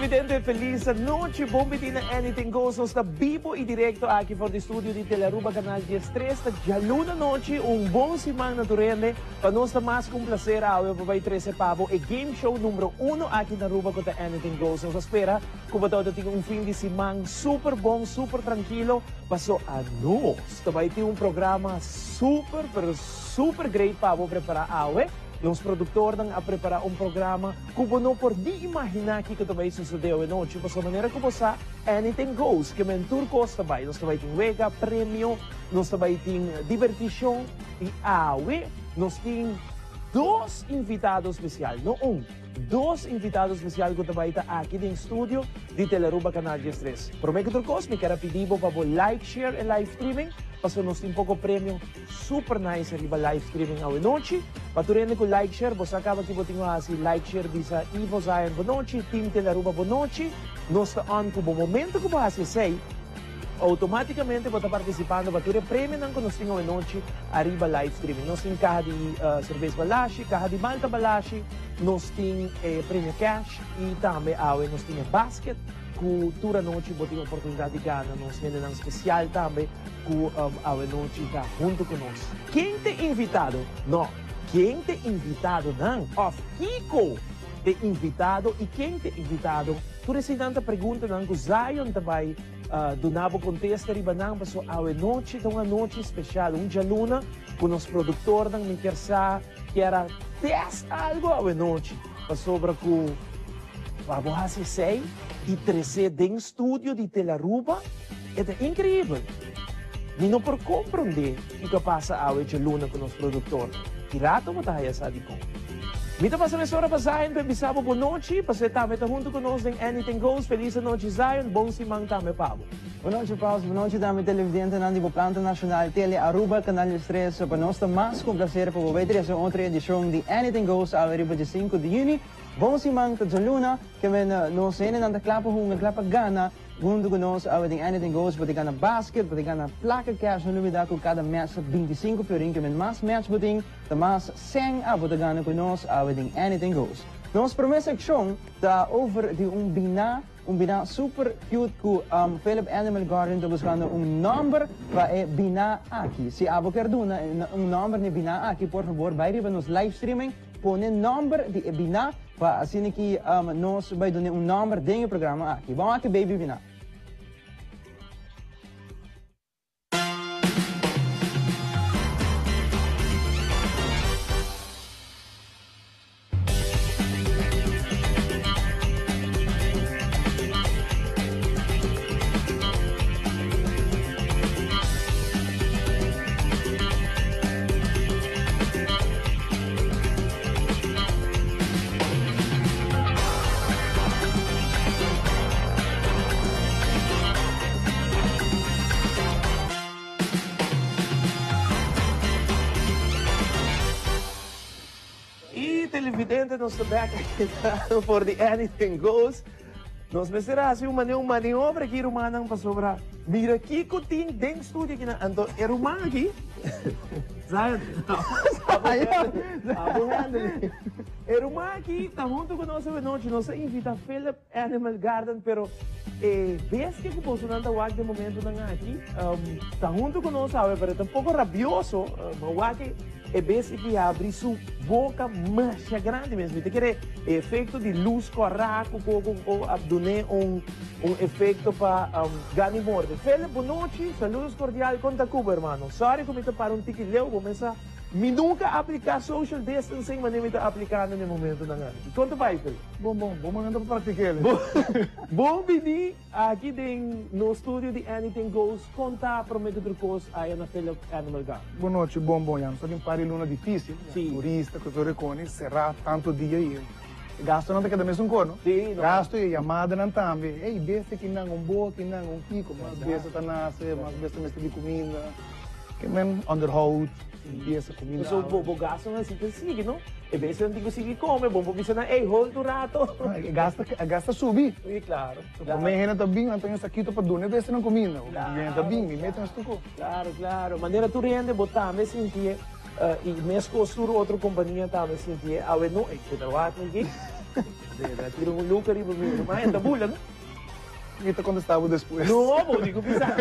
Televidente, feliz anochi. Bon bini na Anything Goes. Nos ta bibo y directo aki for di studio di Telearuba Canal 13. Ta djaluna anochi, un bon siman na tur hende. Pa nos ta mas cu un placer awe pa bay trece pa bo e game show numero uno aki na Aruba cu ta Anything Goes. Nos a spera cu bo tawata tin un fin di siman super bon, super trankilo. Paso anos ta bay tin un programa super pero super great pa bo prepara awe. Nos productornan a prepara un programa cu bo no por ni imagina kico ta bay sucede awe nochi. Paso manera cu bo sa, anything goes. Ke men tur cos ta bay. Nos ta bay tin wega, premio, nos ta bay tin diverticion. Y awe nos tin dos invitado special, no un, dos invitado special cu ta bay ta aki den studio di Telearuba Canal 13. Prome cu tur cos mi kier a pidi bo pa bo like, share e live streaming pasobra nos tin poco premio super nice riba live streaming awe nochi. Pa tur hende cu like, share, bo sa caba ki bo tin cu haci, like, share, bisa Ivo Zion bonochi, Team Telearuba bonochi, nos ta on cu bo momento cu bo haci esey. Automáticamente bo ta participando pa tur e premionan cu nos tin awenochi ariba live streaming. Nos tin caha di cerveza Balashi, caha di malta Balashi, nos tin e premio cash y tambe awe nos tin e basket cu tur anochi bo tin oportunidad di gana. Nos hendenan special tambe cu awenochi ta hunto cu nos. Ken t'e invitado? No, ken t'e invitadonan? Of kico t'e invitado y ken t'e invitado? Tur eseinan ta preguntanan ku Zion ta bai duna bo kontesta riba nan, pasobra awe nochi ta un anochi speshal, un djaluna ku nos produktornan mi kier sa kier a tèst algu awe nochi, pasobra ku pa bo hasi esei i tres'é den studio di Telaruba e ta inkreibel. Mi no por komprondé kiko a pasa awe djaluna ku nos produktor. Ki rato bo ta haya sa dikon? Mi ta pasa mesora pa Zion pa e bisa bo bonochi, pasobra e tambe ta huntu ku nos den Anything Goes. Felis anochi Zion, bon siman tambe pa bo. Bonochi Paus, bonochi tambe televidentenan di bo planta nacional Tele Aruba, Canal 13. Pa nos ta mas ku un placer pa bo bay trece un otro edicion di Anything Goes awe riba dje sinku di juni. Bon siman ta djaluna, ke men nos hendenan ta kla pa hunga, kla pa gana. Huntu ku nos awe den Anything Goes bo ta gana basket, bo ta gana plaka cash, no lubida ku kada match ta 25 florin, ke men mas match bo tin, ta mas sèn abo ta gana ku nos awe den Anything Goes. Nos prome sekshon ta over di un biná, un biná super cute ku Philip Animal Garden ta buskando un nòmber pa e biná aki. Si abo kier duna un nòmber na e biná aki, por fabor bai riba nos live streaming, Pone nomber di e biná pa asina ki nos bai dune un nomber den e programa aki. Bon aki baby biná. Y televidente nos ta bek aki for di Anything Goes. Nos mester hasi un mane un maniobra aki rumannan pasobra mira kiko tin den studio akinan. Anto e ruman aki Zion abo handle. E ruman aki ta hunto ku nos awenochi. Nos a invita Philip Animal Garden pero e bestia ku bosonan ta wak den momentonan aki ta hunto ku nos awe pero e ta un poko rabioso. Bo wak e bestia ki habri su boka masha grandi mes. Mi ta kere e efekto di lus kòrá ku koko ku a dun'é un un efekto pa gana i morde. Philip bonochi, saludos kordial kon ta ku bo hermano? Sorry ku mi ta para un tiki leu bo mesa mi nunka a apliká social distancing manera mi ta aplikando na e momentonan aki. Kon ta bai Philip? Bon bon, bon momento pa practiquele. Bon bini aki den nos studio di Anything Goes, con ta prome cu tur cos aya na Philip Animal Garden? Bon nochi, bon bon, ya nos ta den par di luna dificil, ya turista cu tur reconi cera tanto dia y e gastonan ta keda mesun cor no? Si, no. Gasto y e yamadanan tambe, ey bestia kinan, un boa kinan, un kico, mas bestia ta nace, mas bestia mester di cuminda, ke men onderhoud. Limpiesa, kuminda. So bo bo gastonan si ta sigui no? E besnan tin ku sigui kome, bo por bisa nan ey hold un rato. E gasto e gasto a subi. Si klaro. So prome hende ta bin nan ta un sakito pa duna e besnan kuminda. Hende ta bin mi mete nan stuko. Klaro klaro. Manera tur hende bo tambe sintié i meskos tur otro kompania tambe sintié awe no e keda wak aki. Zeta, tira un look ariba mi. Ma e ta bula, no? Mi ta contesta bo despues. No, bo di cu bisa.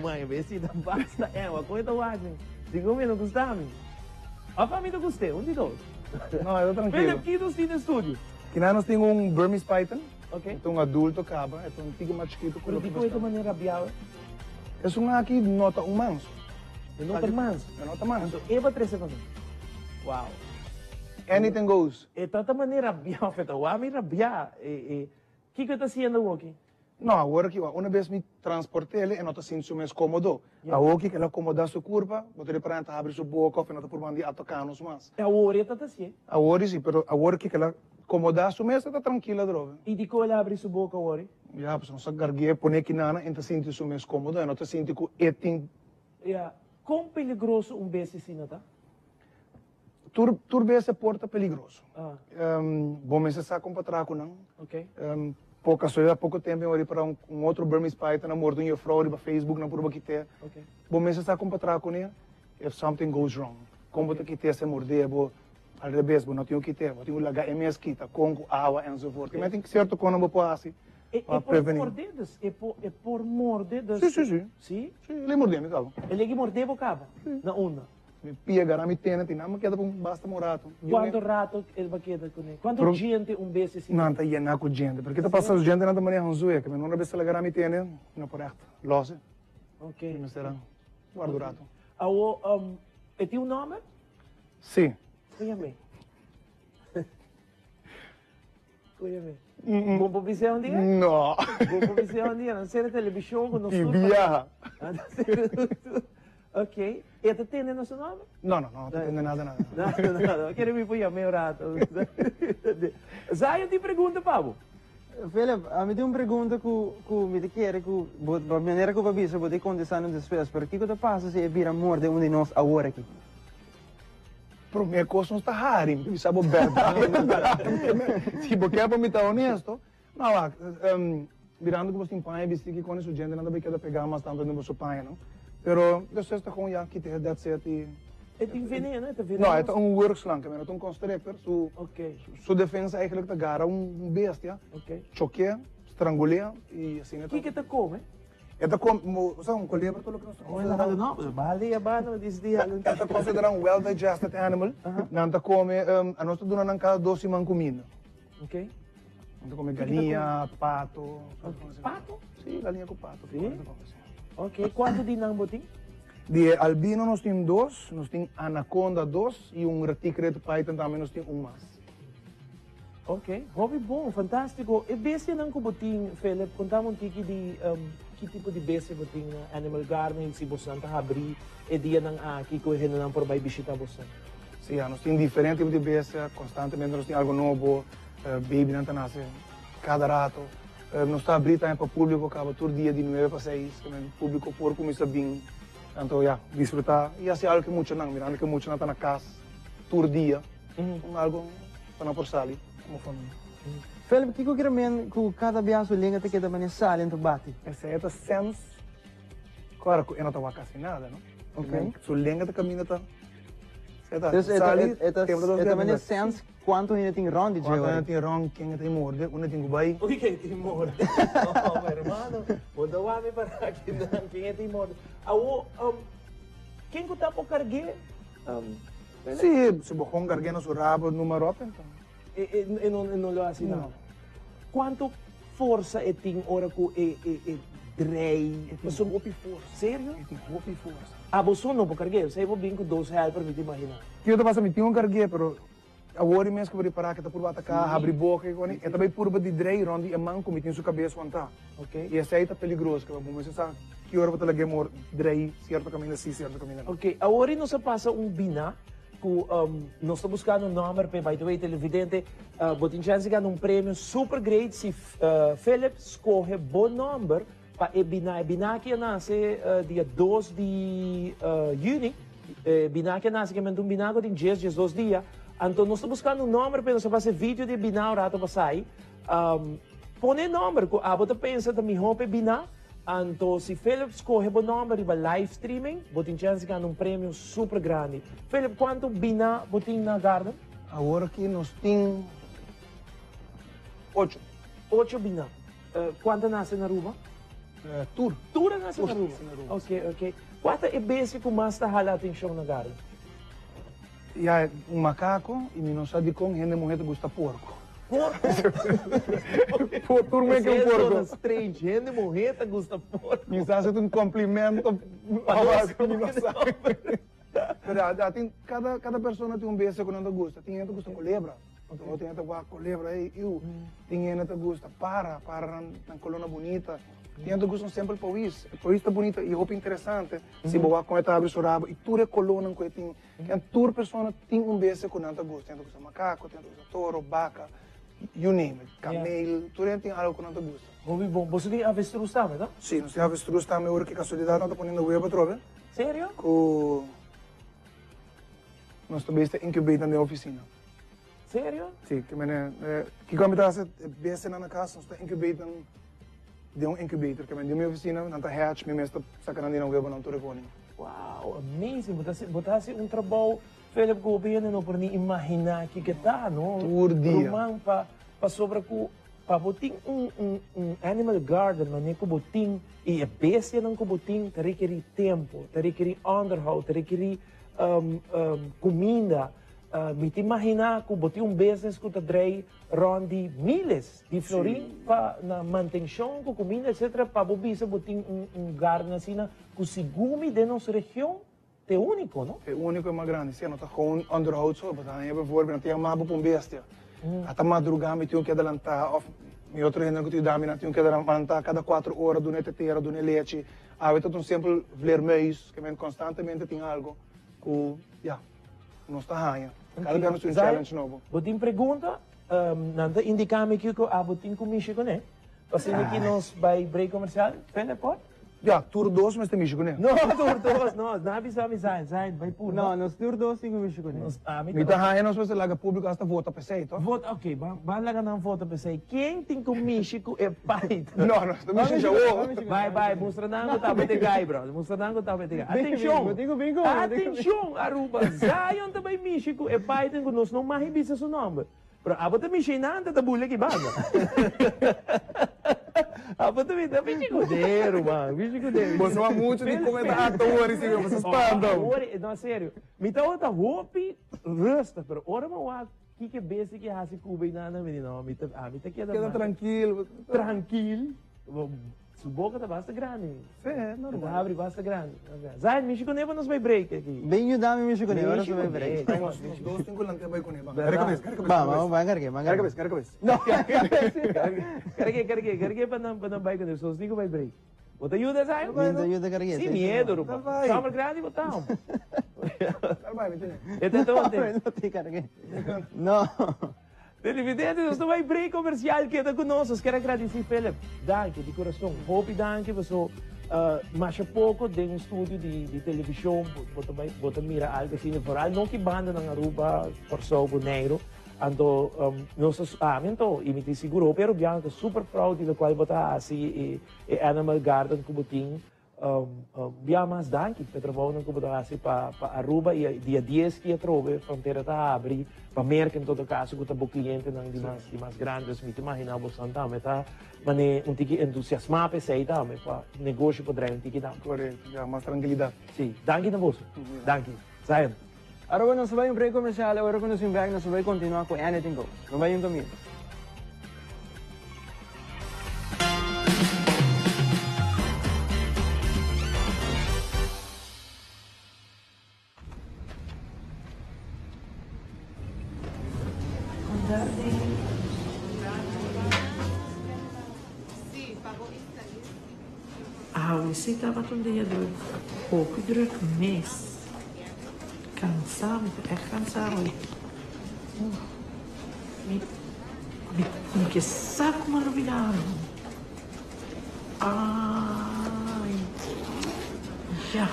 Ma e besi ta basta ewa. Con e ta wak mi? Sigur mi no gusta mi. Of ami ta gust'é, un di dos. No, e ta trankilo. Philip, ki nos tin den studio? Kina nos tin un Burmese python. Ok. E ta un adulto caba, e ta un tiki mas chikito cu Pero loke dikon nos e ta ta. manera rabiao? Esun aki no ta un manso. E no ta manso? E no ta manso. Anto e ba trece pa mi. Wow. Anything goes. E ta ta manera rabiao, fe ta wak mi rabia. E, e, kiko e ta haciendo awoki? No, awor aki, una bes mi transport'el, e no ta sinti su mes komodo. Awoki ku el akomoda su kurpa, bo ta ripará e ta habri su boka òf e no ta purba di atoká nos mas. E awor e ta ta hasié? Awor si, pero awor ki ku el akomoda su mes, e ta trankil atrobe. I dikon el habri su boka awor? Ya, pasobra nos a gargu'é pone kinana, e ta sinti su mes komodo, e no ta sinti ku e tin. Ya, kon peligroso un bes asina ta? Tur tur bes e por ta peligroso. Bo mester sa kon pa traha ku nan. Por kasualidad poko tempu mi wak ripará un otro Burmese python a morde un jufrou riba Facebook nan purba kit'é. Bo mester sa kon pa traha kuné if something goes wrong. Kon bo ta kit'é si e mordé bo al rebes bo no tin ku kit'é bo tin ku laga e mes kita kon ku awa enzovoort. Kimen tin sierto konan bo por hasi pa prevení. E por morde dus? E por e por morde dus? Si si si. Si? Si el a mordé mi kaba. El a mordé bo kaba? Si. Na unda? Mi pia gara mi tene tin nan keda pa un basta un rato. Cuanto rato el ba keda cu ne? Cuanto djente un bes e sinti? Nan ta yena cu djente. Pero kita pasa su djentenan ta maneha un zueke. Mi no una bes el a gara mi tene, mi no por echt los e. Ok. Mi mester a warda un rato. Awo, e tin un nomber? Si. Cuñame. Cuñame. Bo por bis'é un dia? No. Bo por bis'é un dia? Nan sera television cu nos Di tur. biaha. Ok. E ta tende nos nomber? No, no, no ta tende nada, nada. Nada, nada. Kere mi por yam'é un rato. Zion tin pregunta pa bo. Philip, ami tin un pregunta cu cu mi ta kere cu bo, pa manera cu bo a bisa bo ta contesta nos despues, pero kico ta pasa si e bira morde un di nos awor aki? Prome cos nos ta hari, mi ta bisa bo berdad. Si bo kier pa mi ta honesto, no wak, mirando cu bo tin paña bisti ki con e su djentenan ta bay keda pega mas tanto den boso pañanan. Pero despues ta con ya kite that's it y. E tin veneno? E ta venenoso? No, e ta un wurgslang, e ta un constrictor, su su defensa eigenlijk ta gara un bestia, chok'e, strangul'e y asina e ta. Kiko e ta come? E ta come, o sea, un colebra ta loke nos ta considera. No, bali a banda dis dia. E ta considera un well digested animal. Nan ta come, anos ta duna nan cada dos siman cuminda. Ok. Nan ta come galiña, pato. Pato? Si, galiña cu pato. Si? Ok, cuanto di nan bo tin? Di e albino nos tin dos, nos tin anaconda dos y un reticulated python tambe nos tin un mas. Ok, hopi bon, fantastico. E bestianan cu bo tin, Philip, contami un tiki di ki tipo di bestia bo tin na Animal Garden y si bosnan ta habri e dianan aki cu e hendenan por bay bishita bosnan. Si, ya, nos tin diferente tipo di bestia, constantemente nos tin algo nobo, babynan ta nace cada rato. Nos ta habri tambe pa publico caba tur dia di nuebe pa seis, publico por cuminsa bin, anto ya, disfruta y haci algo cu e muchanan, mirando cu e muchanan ta na cas tur dia. Un algo pa nan por sali como familia. Philip, kiko kere men ku kada bia su lenga ta keda manera sali anto bati? Esei ta sens kora ku e no ta wak kasi nada, no? Ok. Su lenga ta kaminda ta Dus e ta e ta e ta manera sens kuantu hende tin rònt di dje Kuantu ora. hende tin rònt, ken e ta morde, unda tin ku bai. Ui, ken tin morde? Oh, hermano, bo ta wak mi para kinan, ken e tin morde? Awo, ken ku ta por karg'é? Si, si bo con cargué na su rabo numa rop enton. E e no e no lo haci nada. No. Cuanto forsa e tin ora cu e e e drei? E tin hopi forsa. Serio? E tin hopi forsa. Abo so no por cargué, esey bo bin cu dos helper mi ta imagina. Kiko ta pasa mi tin un cargué pero awor di mes cu bo ripara cu e ta purba ataca, habri boca y cosnan, e ta bay purba di drei rond di e man cu mi tin su cabes wantá. Ok. Y esey ta peligroso, cu bo mester sa ki ora bo ta lag'é mor drei cierto caminda si, cierto caminda no. Ok, awor nos a pasa un bina cu nos ta buscando un nomber p'e. By the way, televidente, bo tin chance di gana un premio super great si Philip scoge bo nomber pa e bina. E bina aki a nace dia dos di juni. E bina aki a nace kiamente un bina cu tin djes, djesdos dia. Anto nos ta buscando un nomber p'e. Nos a pasa e video di e bina un rato pasai. Pone e nomber cu abo ta pensa ta miho p'e bina, anto si Philip scoge bo nomber riba live streaming, bo tin chance di gana un premio super grandi. Philip, cuanto bina bo tin na garden? Awor aki nos tin. Ocho. Ocho bina. Cuanto a nace na Aruba? Tur. Tur a nace na Aruba? Tur a nace na Aruba. Ok, ok. Cua ta e bestia cu mas ta hala atencion na garden? Ya, un macaco y mi no sa dicon hende muhe ta gusta porco. Porco? Tur muhe ke un porco. Esey sona strange, hende muhe ta gusta porco. Mi sa si ta un complimento Pa nos, mi no sa. Pero ya, tin, cada, cada persona tin un bestia cu nan ta gusta. Tin hende ta gusta culebra. Otro hende ta wak culebra, ey, iu. Tin hende ta gusta para, para nan, nan colornan bunita. Tin hende ta gusta un simpel pawis. E pawis ta bunita y hopi interesante. Si bo wak con e ta habri su rabo y tur e colornan cu e tin. Ken tur persona tin un bestia cu nan ta gusta. Tin hende ta gusta macaco, tin hende ta gusta toro, baca, you name it, cameel. Tur hende tin algo cu nan ta gusta. Hopi bon. Boso tin avestruz tambe, no? Si, nos tin avestruz tambe. Ora ki casualidad nan ta poniendo huevo atrobe. Serio? Cu nos ta bes ta incubate nan den oficina. Serio? Si, ke mene, kiko mi ta hasi e bestianan na cas, nos ta incubate nan den un incubator. Ke mene den mi oficina nan ta hatch, mi mes ta saca nan di nan huevonan tur e koning. Wow, amazing! Bo ta hasi, bo ta hasi un trabou, Philip, ku hopi hende no por ni imaginá kiko ta, no? Tur dia. Ruman, pa, pasobra ku pa bo tin un, un, un animal garden manera ku bo tin i e bestianan ku bo tin ta rekerí tempu, ta rekerí onderhoud, ta rekerí kuminda. Mi ta imaginá ku bo tin un business ku ta drei rònt di miles di florin pa na mantenshon ku kuminda etcetera pa bo bisa bo tin un garden asina ku sigun mi den nos region ta e úniko, no? E úniko e mas grandi, si, no ta gewoon onderhoud so, bo ta haña bijvoorbeeld nan ta yama bo pa un bestia, ata madrugá mi tin ku adelantá òf mi otro hendenan ku ta yuda mi nan tin ku adelantá kada kuater ora duna e tetera, duna e lechi, awe ta un simpel vleermuis ke men konstantemente tin algo ku ya. Nos ta haña. Kada bia nos tin un challenge nobo. Bo tin pregunta? Nan ta indica mi kico abo tin cu mishi cune. Pasobra ki nos bay break comercial. Philip, por? Ya, tur dos mester mishi cune. No, tur dos no. Nan a bisa mi Zain, Zain, bay purba. No, nos tur dos tin cu mishi cune. Nos, ami Mi ta haña nos mester laga publico hasta vota p'esey, toh? Vota, ok, ban, ban laga nan vota p'esey. Ken tin cu mishi cu e python? No, nos ta mishi djawo. Bai, bai, mustra nan cu tabata e guy, bro. Mustra nan cu tabata e guy. Atencion! Atencion, Aruba! Zion ta bai mishi cu e python cu nos no mag bisa su nomber. Pero abo ta mishi einan, ta ta buli aki banda. Abo ta mishi cu de, ruman. Mishi cu de. Bo no a mucho di con e ta acta awor y si bo sa spanta. Awor, no, serio. Mi tabata hopi rustig, pero ora mi a wak Kiko besi ki hasi cuba y nana mi di no mi ta ami ta keda Keda trankil. Trankil. Su boca ta basta grandi. Sí, normal. Ta habri basta grandi. Zain, mishi con e pa nos bay break aki. Ben yuda mi mishi con e ora nos bay break. Ay, nos dos tin cu lanta bay con e. Ban, carga cabes, carga cabes. Ban, ban, ban carga, ban carga. Carga cabes, carga cabes. No, carga, carga, carga pa nan, pa nan bay con e. So nos tin cu bay break. Bo ta yuda Zain? Mi ta yuda carga. Sin miedo, ruman. Chomber grandi bo ta, homber. Tal bai, mi tene. E ta tonte. No te carga. No. Televidente, nos ta bai break comercial. Keda cu nos. Nos kier a gradici Philip. Danki di corazon. Hopi danki paso masha poco den un studio di television bo ta bai, bo ta mira algo asina. Vooral no ki bandanan Aruba, Corsou, Boneiru. Anto nos ta, ami anto, y mi tin sigur hopi Arubiano ta super proud di locual bo ta haci e Animal Garden cu bo tin. Bia mas danki p'e trabounan ku bo ta hasi pa Aruba i dia dies ki atrobe frontera ta habri pa Merka en todo kaso ku ta bo klientenan di mas di mas grandi. Dus mi ta imaginá bosan tambe ta manera un tiki entusiasmá pa esei tambe pa negoshi por drai un tiki tambe. Korekto, ya mas trankilidat. Si, danki na boso. Danki. Zion. Aruba nos ta bai un break comercial ora cu nos bin bek nos ta bai continua cu Anything Goes. No bai un camino. Awe si tabata un dia druk, hopi druk mes. Cansá, mi ta echt cansá hoy. Mi, mi, mi ke sa como a lubida algo. Ay, ya.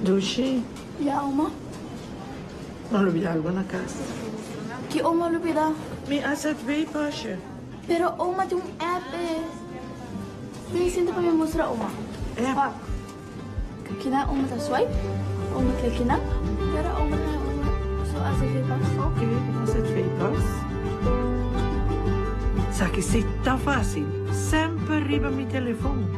Dushi. Ya, oma. Mi a lubida algo na cas. Ki oma a lubida? Mi AZV pasje. Pero oma tin un app e. Bin sinta pa mi mustra oma. App? Wak. Kina oma ta swipe, oma klik kina, pero oma ta. su AZV pas. Ok, AZV pas. Sa ki si ta fácil, semper riba mi telefon.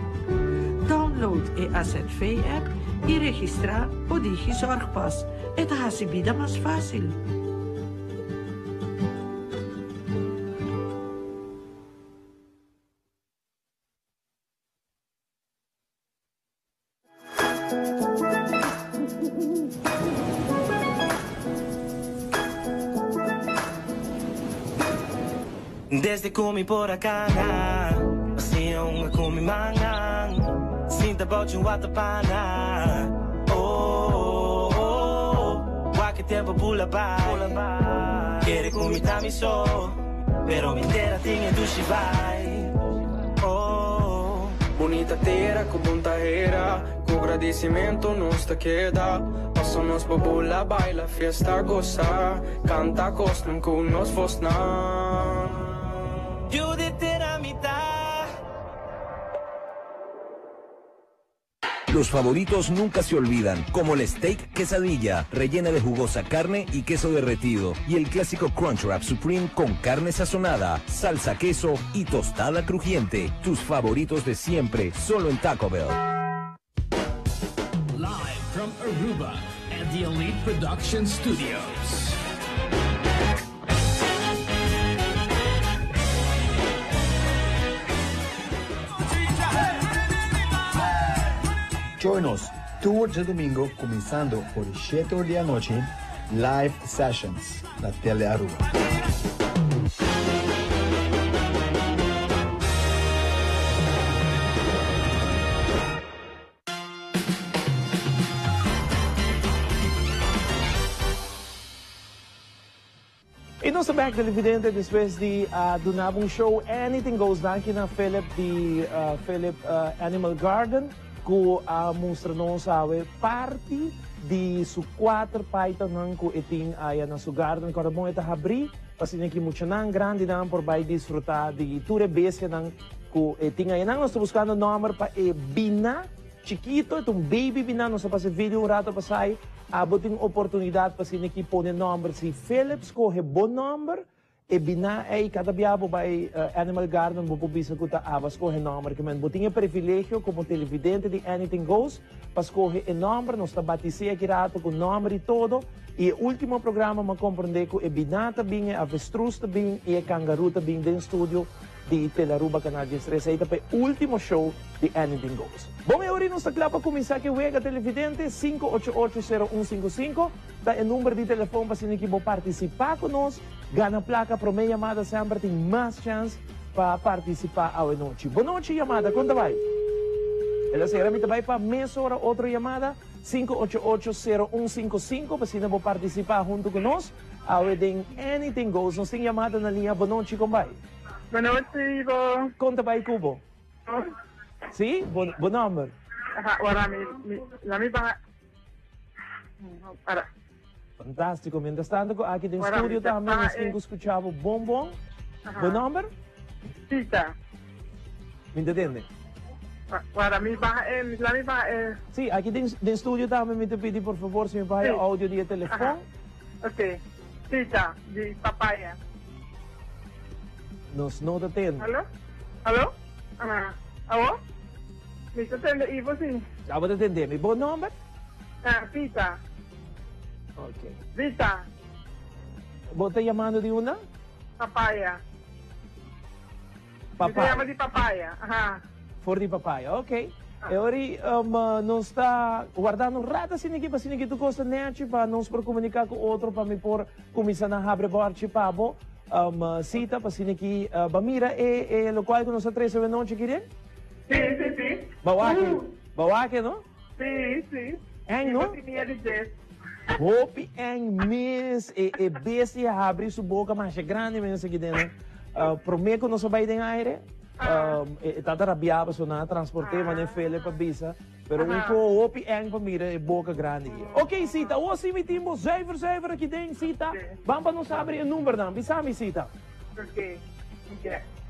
Download e AZV app i registrá bo Digizorgpas. E ta hasi bida mas fácil. Desde cu mi por a cana, Hacia un cu mi mangan, Sinta bochi un watapana. Oh, oh, oh, Wak e tempo bula bai. Kere cu mi ta mi so, Pero mi tera tin e dushi bai. Oh. Bunita tera cu bon tahera, Cu gradicimento nos ta keda, Paso nos por bula, baila, fiesta, goza, Canta cosnan cu nos voznan. Yu di tera mi ta. Los favoritos nunca se olvidan, como el steak quesadilla, rellena de jugosa carne y queso derretido, y el clásico Crunchwrap Supreme con carne sazonada, salsa queso y tostada crujiente. Tus favoritos de siempre, solo en Taco Bell. Live from Aruba at the Elite Production Studios. Join us tur djadomingo cuminsando for di shete or di anochi Live Sessions na Tele Aruba. Y nos ta bek televidente despues di a duna bo un show Anything Goes danki na Philip di Philip Animal Garden cu a mustra nos awe parti di su cuater pythonnan cu e tin aya na su garden. Corda bon e ta habri pa asina ki muchanan grandinan por bay disfruta di tur e bestianan cu e tin aya. Nan nos ta buscando nomber pa e bina. Chikito, e ta un baby bina, nos a pasa e video un rato pasai, abo tin oportunidad pa asina ki pone nomber, si Philip scoge bo nomber, e bina ey cada bia bo bay Animal Garden bo por bisa cu ta abo a scoge nomber, ke men bo tin e privilegio como televidente di Anything Goes pa scoge e nomber, nos ta batise aki rato cu nomber y todo, y e ultimo programa mi a comprende cu e bina ta bin, e avestruz ta bin y e kangaroo ta bin den studio. Di Telaruba Canal 13 ei ta pa e ultimo show di Anything Goes. Bon e ora nos ta kla pa kuminsá ku e wega televidente, 5880155 ta e number di telefon pa asina ki bo partisipá ku nos, gana plaka promé yamada semper tin mas chèns pa partisipá awe nochi. Bon nochi yamada, kon ta bai? El a sera mi ta bai pa mesora otro yamada, 5880155 pa asina bo partisipá huntu ku nos awe den Anything Goes. Nos tin yamada na liña, bon nochi kon bai? Bonochi, Ivo. Kon ta bai ku bo? Sí? Bo, bo nòmber? Aha, ora mi, mi, la mi baha. Ora. Fantástiko. Mientras tanto ku aki den studio tambe nos tin ku skucha bo bon bon. Bo nòmber? Tita. Mi ta tende. Ora mi baha e, la mi baha e. Sí, aki den, den studio tambe mi ta pidi por favor si mi por haya audio di e telefòn. Ok. Tita, di papaya. Nos no ta tende. Alo? Alo? Ah, awo? Mi ta tende Ivo si. Abo ta tende mi. Bo nomber? Ah, Tita. Ok. Rita. Bo ta yamando di unda? Papaya. Mi ta yama di papaya, aha. For di papaya, ok. E ora ei nos ta wardando un rato asina aki pa asina aki tur kos ta nechi pa nos por komuniká ku otro pa mi por kuminsá na habri bòrchi pa bo sita pa asina aki ba mira e e lokual ku nos a trese awenochi aki den? Si, si, si. Ba wak, ba wak no? Si, si. Eng no? Mi ta tin miedu dje. Hopi eng mes e e bestia habri su boca masha grandi mes aki den prome cu nos a bay den aire e tata rabia pasobra nan a transporte mane Philip a bisa pero un co hopi eng pa mira e boca grandi aki. Ok Sita awo si mi tin bo zuiver zuiver aki den Sita ban pa nos habri e numbernan bisa mi Sita. Ok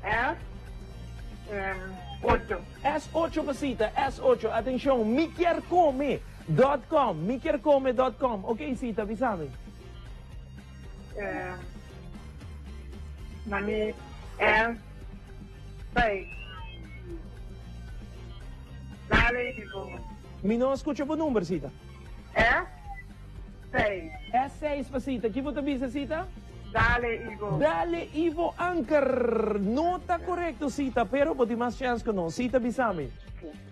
S ocho. S ocho pa Sita S ocho atencion mi kier come. Dot com, mi kier come dot com. Ok Sita, bisa mi. Eh, mami S 6. Dale, Ivo. Mi no a scucha bo number, Sita. S 6. S6 pa Sita. Ki bo ta bisa, Sita? Dale, Ivo. Dale, Ivo Anker. No ta corecto, Sita, pero bo tin mas chance cu nos. Sita, bisami.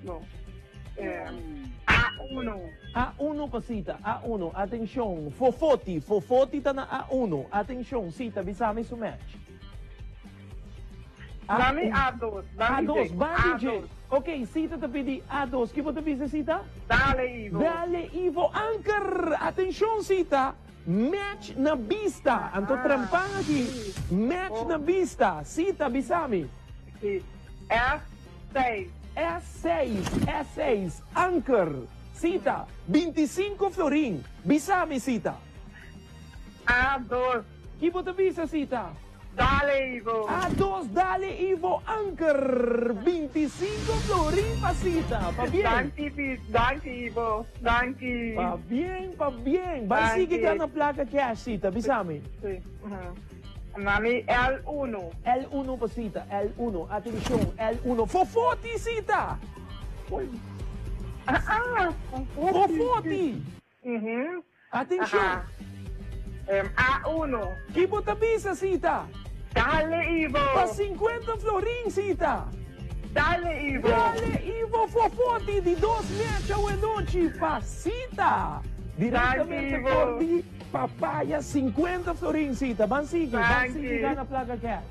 No. Eh, A1. A1 pa Sita. A1. Atencion. Fofoti. Fofoti ta na A1. Atencion, Sita, bisami su match. Mami A2. A2. Ban di dje. Ok, Sita ta pidi A2. Ki bo ta bisa, Sita? Dale, Ivo. Dale, Ivo Anker. Atencion, Sita. Match na bista. Anto trempan aki. Match na bista. Sita, bisami. Si. S6. S6, S6. Anker. Sita, 25 florin. Bisami, Sita. A2. Ki bo ta bisa, Sita? Dale Ivo. A dos dale Ivo Anker 25 florin pa Sita. Pabien. Danki Pete, danki Ivo, danki. Pabien, pabien. Bai sigui gana placa cash Sita, bisa mi. Si. Mami L uno. L uno pa Sita, L uno. Atencion, L uno. Fofoti Sita! Ah, Fofoti! Atencion! A uno. Ki bo ta bisa, Sita? Dale, Ivo! Pa 50 florin, Sita! Dale, Ivo! Dale, Ivo Fofoti di dos mecha awenochi pa Sita! Directamente for di Papaya 50 florin, Sita. Ban sigui, ban sigui gana placa cash.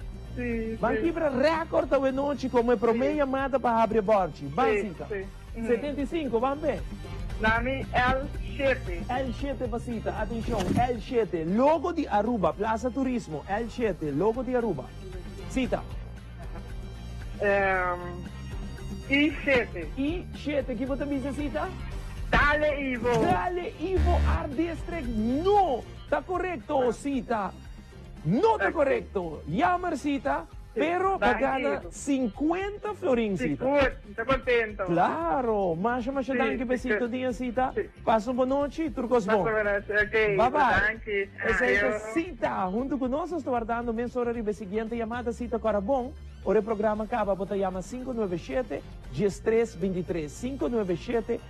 Ban kibra record awenochi como e prome yamada pa habri e borchi. Ban, Sita. 75, ban be. Nami L shete. L shete pa Sita, atencion, L shete, logo di Aruba, Plaza Turismo, L shete, logo di Aruba. Sita. I shete. I shete, ki bo ta bisa Sita? Dale Ivo. Dale Ivo Art District, no ta corecto Sita. No ta korekto. Jammer Sita, pero pa gana 50 florin Sita. Sigur, mi ta kontento. Claro, masha masha danki pa e sintonia Sita. Pasa un bon nochi, tur kos bon. Pasa un bon nochi, ok. Bye bye. Danki. Esei ta Sita huntu ku nos, nos ta wardando mesora riba e siguiente yamada. Sita kora bon, ora e programa kaba bo ta yama 597 13 23, 597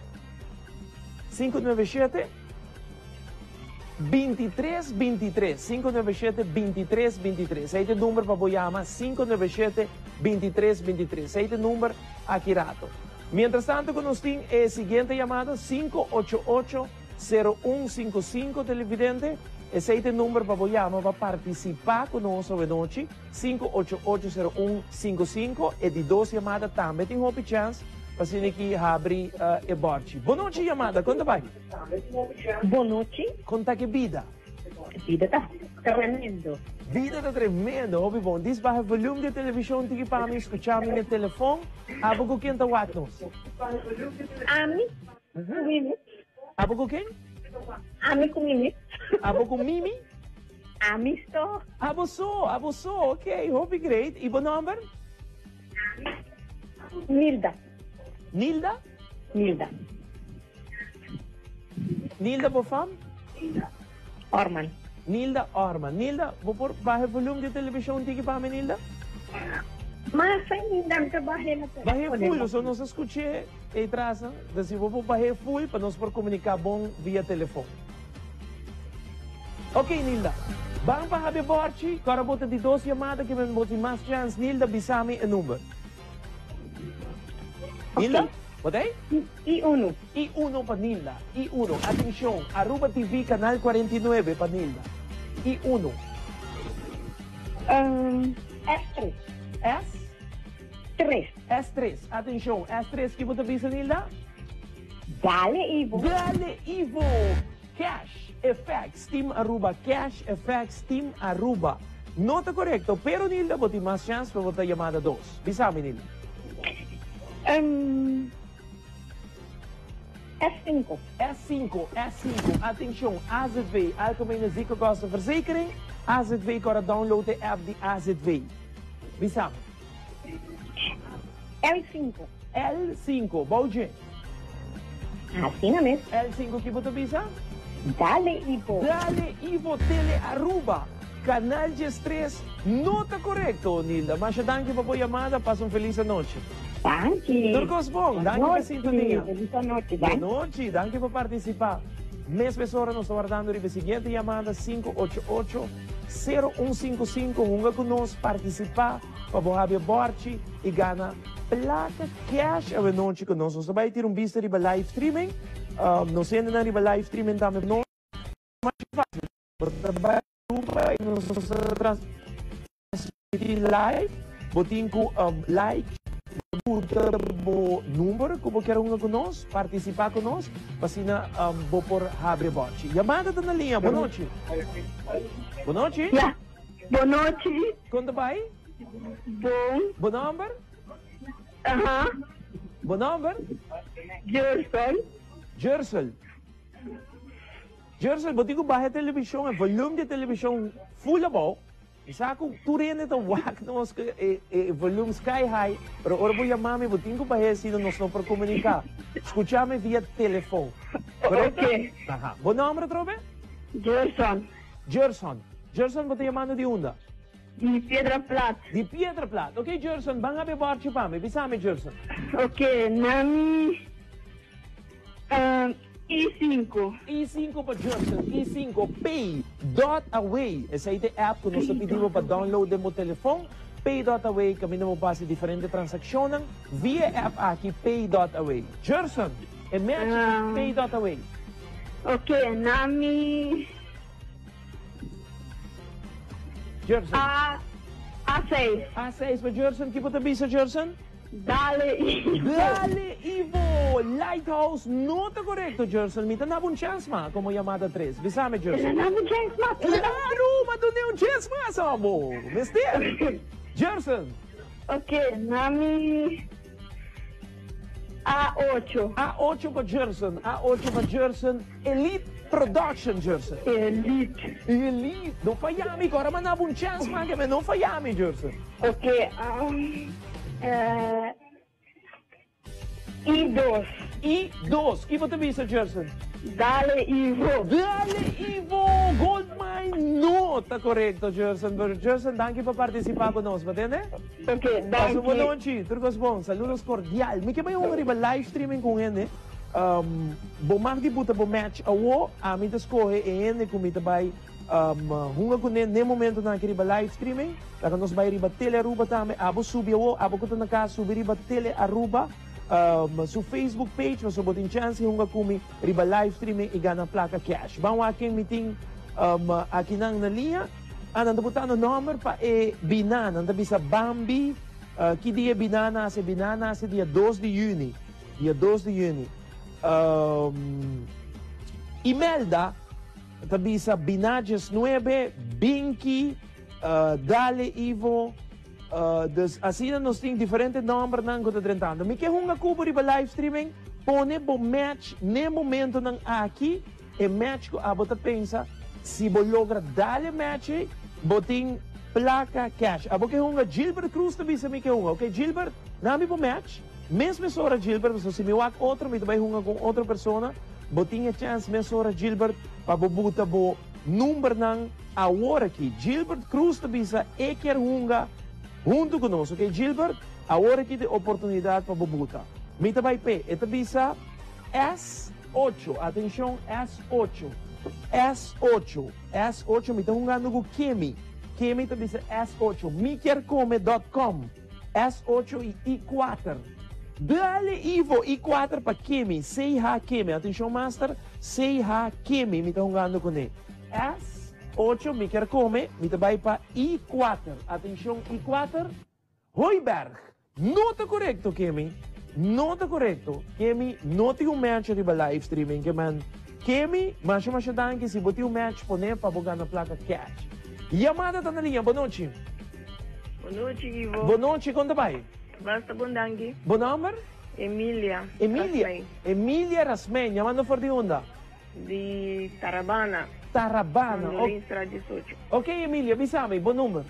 597. 23 23, 597 23 23. Esei ta e number pa bo yama, 597 23 23. Esei ta e number aki rato. Mientras tanto ku nos tin e siguiente yamada, 588 0155, televidente. Esei ta e number pa bo yama pa partisipá ku nos awenochi, 588 0155. E di dos yamada tambe tin hopi chèns pa asina ki habri e bòrchi. Bonochi yamada, kon ta bai? Bonochi. Kon ta ke bida? Bida ta tremendo. Bida ta tremendo, hopi bon. Dis baha e volume di e televishon tiki pa mi skucha mi na e telefon. Abo ku ken ta wak nos? Ami ku Mimi. Abo ku ken? Ami ku Mimi. Abo ku Mimi? Ami so. Abo so, abo so, ok, hopi great. I bo nomber? Nilda. Nilda? Nilda. Nilda bo fam? Orman. Nilda Orman. Nilda, bo por baha e volume di e televishon un tiki pa mi, Nilda? Mas ainda mi ta bah'é na telefon. Bah'é full, pasobra nos a skuch'é ei tras nan. Entonces si bo por bah'é full pa nos por komuniká bon via telefon. Ok, Nilda. Ban pa hab'é bòrchi, ku ora bo ta di dos yamada ke men bo tin mas chèns. Nilda, bisa mi e number. Nilda, bo ta ei? I unu. I uno pa Nilda. I uno. Atencion, Aruba TV canal 49 pa Nilda. I uno. S tres. S? Tres. S tres. Atencion, S tres ki bo ta bisa Nilda? Dale Ivo. Dale Ivo! Cash Effects Team Aruba Cash Effects Team Aruba No ta corecto, pero Nilda bo tin mas chance pa bo ta yamada dos. Bisa mi Nilda. S sinku. S sinku, S sinku, Atencion, AZV, Algemene Ziekenkostenverzekering, AZV kora download e app di AZV. Bisa mi. L sinku. L sinku, bou dje. Asina mes. L sinku ki bo ta bisa? Dale Ivo. Dale Ivo Tele Aruba. Canal 13 no ta korekto, Nilda. Masha danki pa bo yamada. Pasa un felis anochi. Danki. Tur kos bon. Danki pa sintonia. Felis anochi. Bon nochi. Danki pa partisipá. Mes mes ora nos ta wardando riba e siguiente yamada, 588 0155. Hunga ku nos, partisipá pa bo habia bòrchi i gana plaka cash awe nochi ku nos. Nos ta bai tira un bista riba live streaming. Nos hendenan riba live streaming tambe. No masha fácil. Bo ta bai Aruba i nos ta transmití live. Bo tin ku like, buta bo number ku bo kier hunga ku nos, partisipá ku nos, pa asina bo por habri e bòchi. Yamada ta na liña. Bo nochi. Bo nochi. Ya. Bo nochi. Kon ta bai? Bon. Bo nòmber? Aha. Bo nòmber? Jersel. Jersel. Jersel, bo tin ku baha e televishon, e volume di e televishon full abou. Mi sa ku tur hende ta wak nos ku e e volume sky high, pero ora bo yama mi bo tin ku bah'é asina nos no por komuniká. Skucha mi via telefon. Korekto? Oke. Aha. Bo nòmber atrobe? Gerson. Gerson. Gerson, bo ta yamando di unda? Di Piedra Plat. Di Piedra Plat. Oke, Gerson, ban habi e bòrchi pa mi. Bisa mi, Gerson. Oke, nami. I sinku. I sinku pa Jurgen, I sinku. Pay dot away, esei ta e app ku nos ta pidi bo pa download den bo telefon. Pay dot away kaminda bo por hasi diferente transakshonnan via e app aki Pay dot away. Jurgen, e match di Pay dot away. Ok, nami Jurgen. A A seis. A seis pa Jurgen, ki bo ta bisa Jurgen? Dale Ivo. Dale Ivo! Lighthouse no ta korekto Jerson, mi ta naba un chèns mas komo yamada tres. Bisa mi Jerson. Ta naba un chèns mas? Klaru! Ma dun'é un chèns mas amo! Mester! Jerson. Ok, na mi A ocho. A ocho pa Jerson, A ocho pa Jerson, Elite Production Jerson. Elite. Elite! No faya mi, kora ma naba un chèns mas ke mi, no faya mi Jerson. Ok, I dos. I dos. Ki bo ta bisa, Jerson? Dale Ivo. Dale Ivo! Goldmine no ta korekto, Jerson. Pero Jerson, danki pa partisipá ku nos, bo tende? Ok, danki. Pasa un bon nochi. Tur kos bon. Saludos kordial. Mi ke bai hunga riba live streaming ku un hende. Bo mag di buta bo match awo. Ami ta skohe e hende ku mi ta bai. Hunga ku ne n'e momentonan aki riba live streaming. Laga nos bai riba Tele Aruba tambe. Abo subi awo, abo ku ta na kas subi riba Tele Aruba su Facebook page pasobra bo tin chance di hunga ku mi riba live streaming i gana plaka cash. Ban wak ken mi tin akinan na liña. Ah, nan ta botando nomber pa e biná. Nan ta bisa Bambi. Ki dia e biná nase? E biná nase dia dos di yüni. Dia dos di yüni. Imelda. Ta bisa Binages nuebe, Binky, Dale Ivo, dus asina nos tin diferente nombernan ku ta drentando. Mi ke hunga ku bo riba live streaming, pone bo match n'e momentonan aki, e match ku abo ta pensa si bo logra dale match ei, bo tin plaka cash. Abo ke hunga, Gilbert Cruz ta bisa mi ke hunga. Ok Gilbert, nami bo match, mes mesora Gilbert, pasobra si mi wak otro mi ta bai hunga ku un otro persona. Bo tin e chèns mesora Gilbert pa bo buta bo numbernan awor aki. Gilbert Cruz ta bisa e kier hunga huntu ku nos. Ok Gilbert, awor aki ta e oportunidat pa bo buta. Mi ta bai p'e. E ta bisa S ocho. Atenshon S ocho. S ocho. S ocho mi ta hungando ku Kemi. Kemi ta bisa S ocho. Mi kier kome dot com. S ocho i I kuater. Dale Ivo I kuater pa Kemi, CH Kemi. Atencion master, CH Kemi mi ta hungando kuné. S ocho mi kier kome, mi ta bai pa I kuater. Atencion I kuater. Hooiberg. No ta korekto Kemi. No ta korekto. Kemi no tin un match riba live streaming ke man. Kemi, masha masha danki. Si bo tin un match pone pa bo gana plaka cash. Yamada ta na liña. Bonochi. Bonochi Ivo. Bonochi, kon ta bai? Basta bon danki. Bo nomber? Emilia Emilia. Rasmijn. Emilia Rasmijn, yamando for di unda? Di Tarabana. Tarabana, ok. Mandolinstraat 18. Ok Emilia, bisa mi, bo number?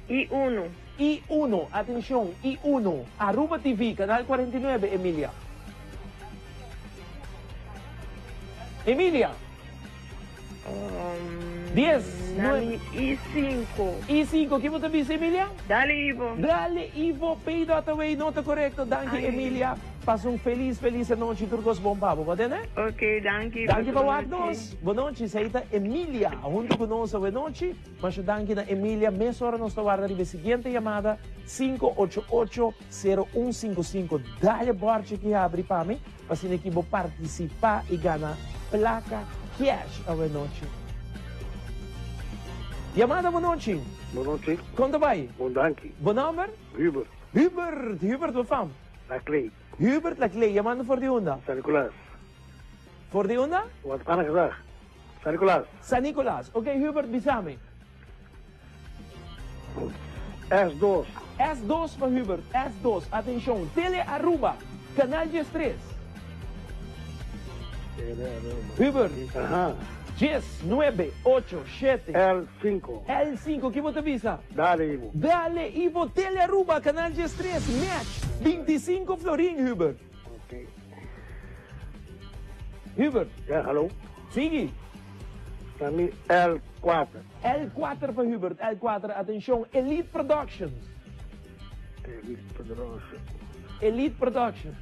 I uno. I uno, atencion, I uno, Aruba TV, canal 49, Emilia. Emilia. 10, 9. I5. I5, ki bo ta bisa Emilia? Dale Ivo. Dale Ivo, P.W no ta korekto. Danki Emilia. Pasa un felis felis anochi tur kos bon pa bo, bo tende? Ok, danki. Danki pa wak nos. Bo nochi, esei ta Emilia huntu ku nos awe nochi. Masha danki na Emilia. Mesora nos ta warda riba e siguiente yamada, 588-0155. Dale bòrchi ki habri pa mi, pa asina ki bo partisipá i gana plaka cash awe nochi. Yamada, bo nochi. Bo nochi. Kon ta bai? Bon danki. Bo nòmber? Hubert. Hubert, Hubert bo fam? Laclay. Hubert Laclay, yamando for di unda? San Nicolas. For di unda? Wat pana gezag. San Nicolas. San Nicolas. Ok Hubert bisa mi. S2. S2 pa Hubert, S2. Atencion, Tele Aruba, Canal 13. Tele Aruba. Hubert. Aha. Dies, nuebe, ocho, shete. L5. L5, ki bo ta bisa? Dale Ivo. Dale Ivo, Tele Aruba, Canal 13, match, 25 florin, Hubert. Ok. Hubert. Ja, hallo. Sigui. Ta mi L4. L4 pa Hubert, L4, atencion, Elite Productions. Elite Productions. Elite Productions.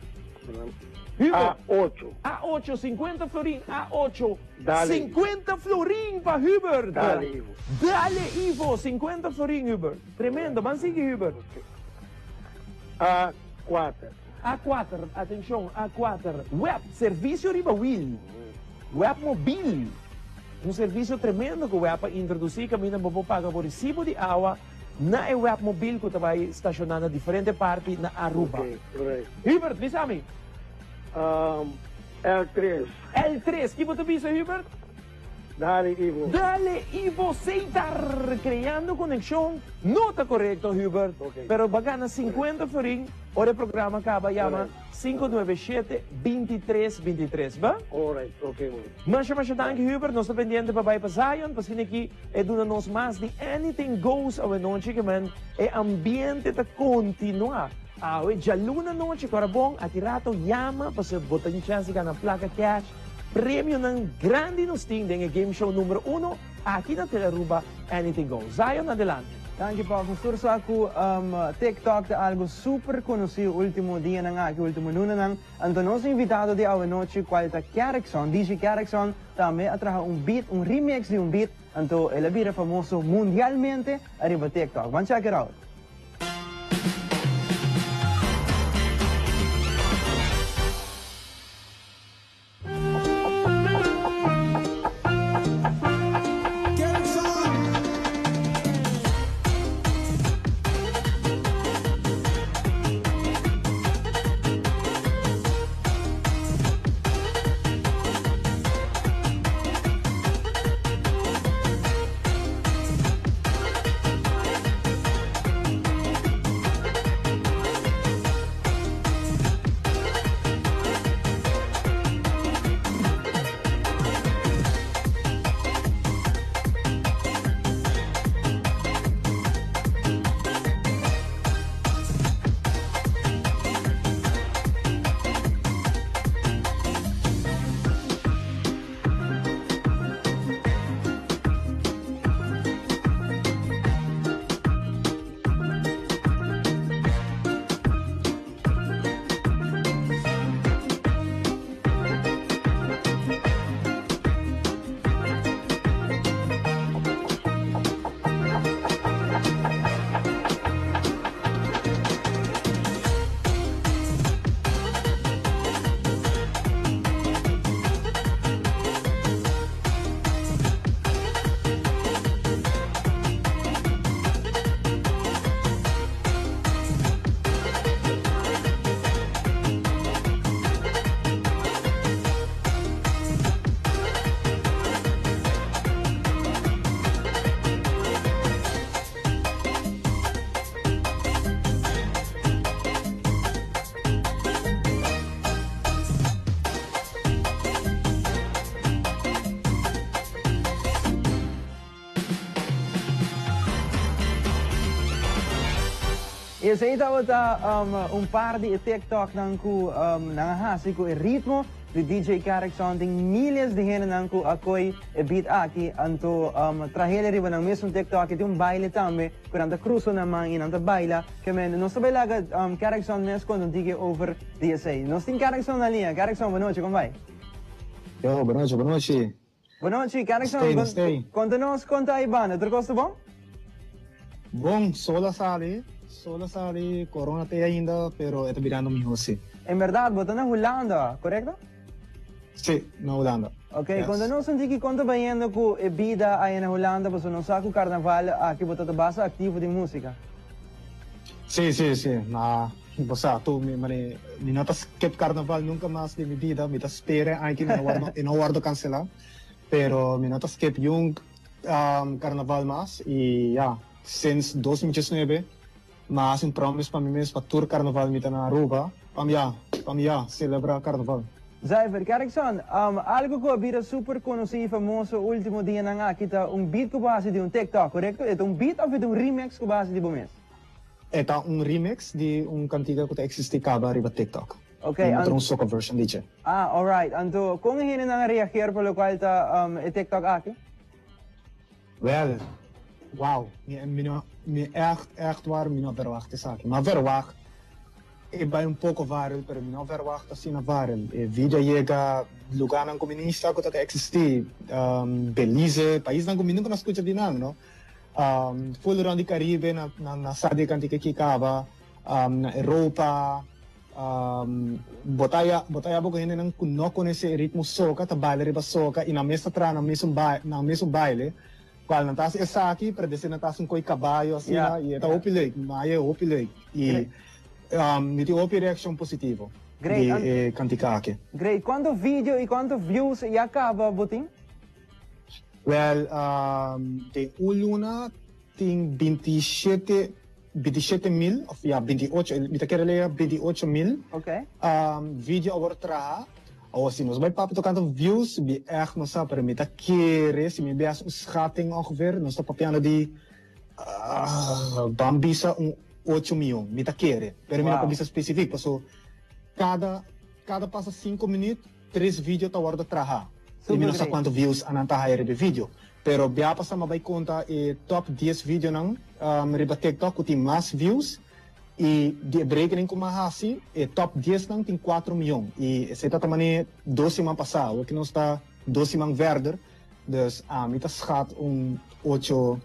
Hubert. A8. A8, 50 florin, A8. Dale. 50 florin pa Hubert. Dale Ivo. Dale Ivo, 50 florin Hubert. Tremendo, ban sigui Hubert. A4. A4, atencion, A4. Web, servicio riba wiel. Web mobil. Un servicio tremendo cu web a introduci caminda bo por paga bo recibo di awa na e web mobil cu ta bay staciona na diferente parti na Aruba. Ok, right. Hubert, bisa mi. L3. L3, ki bo ta bisa Hubert? Dale Ivo. Dale Ivo Seitar, creando conexion no ta corecto Hubert, Ok. pero bo a gana 50 florin ora e programa caba yama 597 23 23, ba? Alright, ok man. Masha masha danki Hubert, nos ta pendiente pa bai pa Zion pa asina ki e duna nos mas di Anything Goes awe nochi ke men e ambiente ta continua. Awe djaluna nochi ku ora bon aki rato yama pasobra bo ta tin chance di gana plaka cash, premionan grandi nos tin den e game show numero uno aki na Telearuba Anything Goes. Zion adelante. Danki Paul. Nos tur sa ku TikTok ta algu super konosí ultimo dianan aki, ultimo lunanan. Anto nos invitado di awe nochi kual ta Kerrikson, DJ Kerrikson, tambe a traha un beat, un remix di un beat, anto el a bira famoso mundialmente ariba TikTok. Ban check it out. Y esey tabata un par di e TikToknan cu nan a haci cu e ritmo. di DJ Carrickson tin miles di hendenan ku a koi e beat aki anto trahele riba nan mesun TikTok i tin un baile tambe ku nan ta krusa nan man i nan ta baila ke men nos ta bai laga Carrickson mes konta un tiki over di esei. Nos tin Carrickson na liña. Carrickson bonochi kon bai? Yo, bonochi, bonochi. Bonochi, Carrickson, konta nos kon ta aybanda, tur kos ta bon? Bon, sol a sali, sol a sali, corona t'e ainda, pero e ta birando miho si. En berdad, bo ta na Hulanda, korekto? Si, na Hulanda. Ok, konta nos un tiki kon ta bayendo ku e bida aya na Hulanda, pasobra nos sa ku karnaval aki bo ta ta basta aktivo den musika. Si, si, si, na Bo sa, tu, mi mane, mi no ta skip carnaval nunca mas den mi bida, mi ta spera e aña mi no wordo, e no wordo cancela, pero mi no ta skip yun carnaval mas y ya, since 2019 mi a haci un promise pa mi mes pa tur carnaval mi ta na Aruba, pa mi ya, pa mi ya celebra carnaval. Zuiver, Kerrickson, algo cu a bira super conoci y famoso ultimo dianan aki ta un beat cu bo haci di un TikTok, corecto? E ta un beat of e ta un remix cu bo haci di bo mes? E ta un remix di un kantika ku ta eksistí kaba riba TikTok. Ok, Mi mutra un soca version di dje. Ah, alright. Anto, kon e hendenan a reageer pa lokual ta e TikTok aki? Wel, wow. Mi, mi no, mi ègt, ègt waar mi no a verwacht esaki. Mi a verwacht e bai un poko viral, pero mi no a verwacht asina viral. E video a yega lugánan ku mi ni sa ku ta ta eksistí. Belize, paisnan ku mi nunka no a skucha di nan, no. Full rond di Caribe na na sa di e cantica aki caba na Europa bo ta haya bo ta haya bo cu hendenan cu no conoce e ritmo soca ta baila riba soca y nan mes ta traha nan mesun nan mesun baile cual nan ta haci esaki pero despues nan ta haci un coy caballo asina y e ta hopi leuk mi haya e hopi leuk y mi tin hopi reaccion positivo di e cantica aki. Great, cuanto video y cuanto views ya caba bo tin? Wel, den un luna tin bintishete, bintishete mil, of ya, bintiocho, mi ta kere lea bintiocho mil video a wòrdu traha. Awor, si nos bai papia tokante views, mi ègt no sa, pero mi ta kere, si mi bes un schatting ongeveer, nos ta papiando di, ban bisa un ocho mion, mi ta kere. Pero mi no por bisa specifiek, paso kada, kada pasa sinku minuut, Tres video ta wordo traha y mi no sa cuanto views anan ta haya riba e video. Pero bia pasa mi a bay conta e top dies videonan riba TikTok cu tin mas views y di e berekening cu mi a haci e top diesnan tin cuatro miyon y esey ta ta mane dos siman pasa awor cu nos ta dos siman verder dus ami ta schat un ocho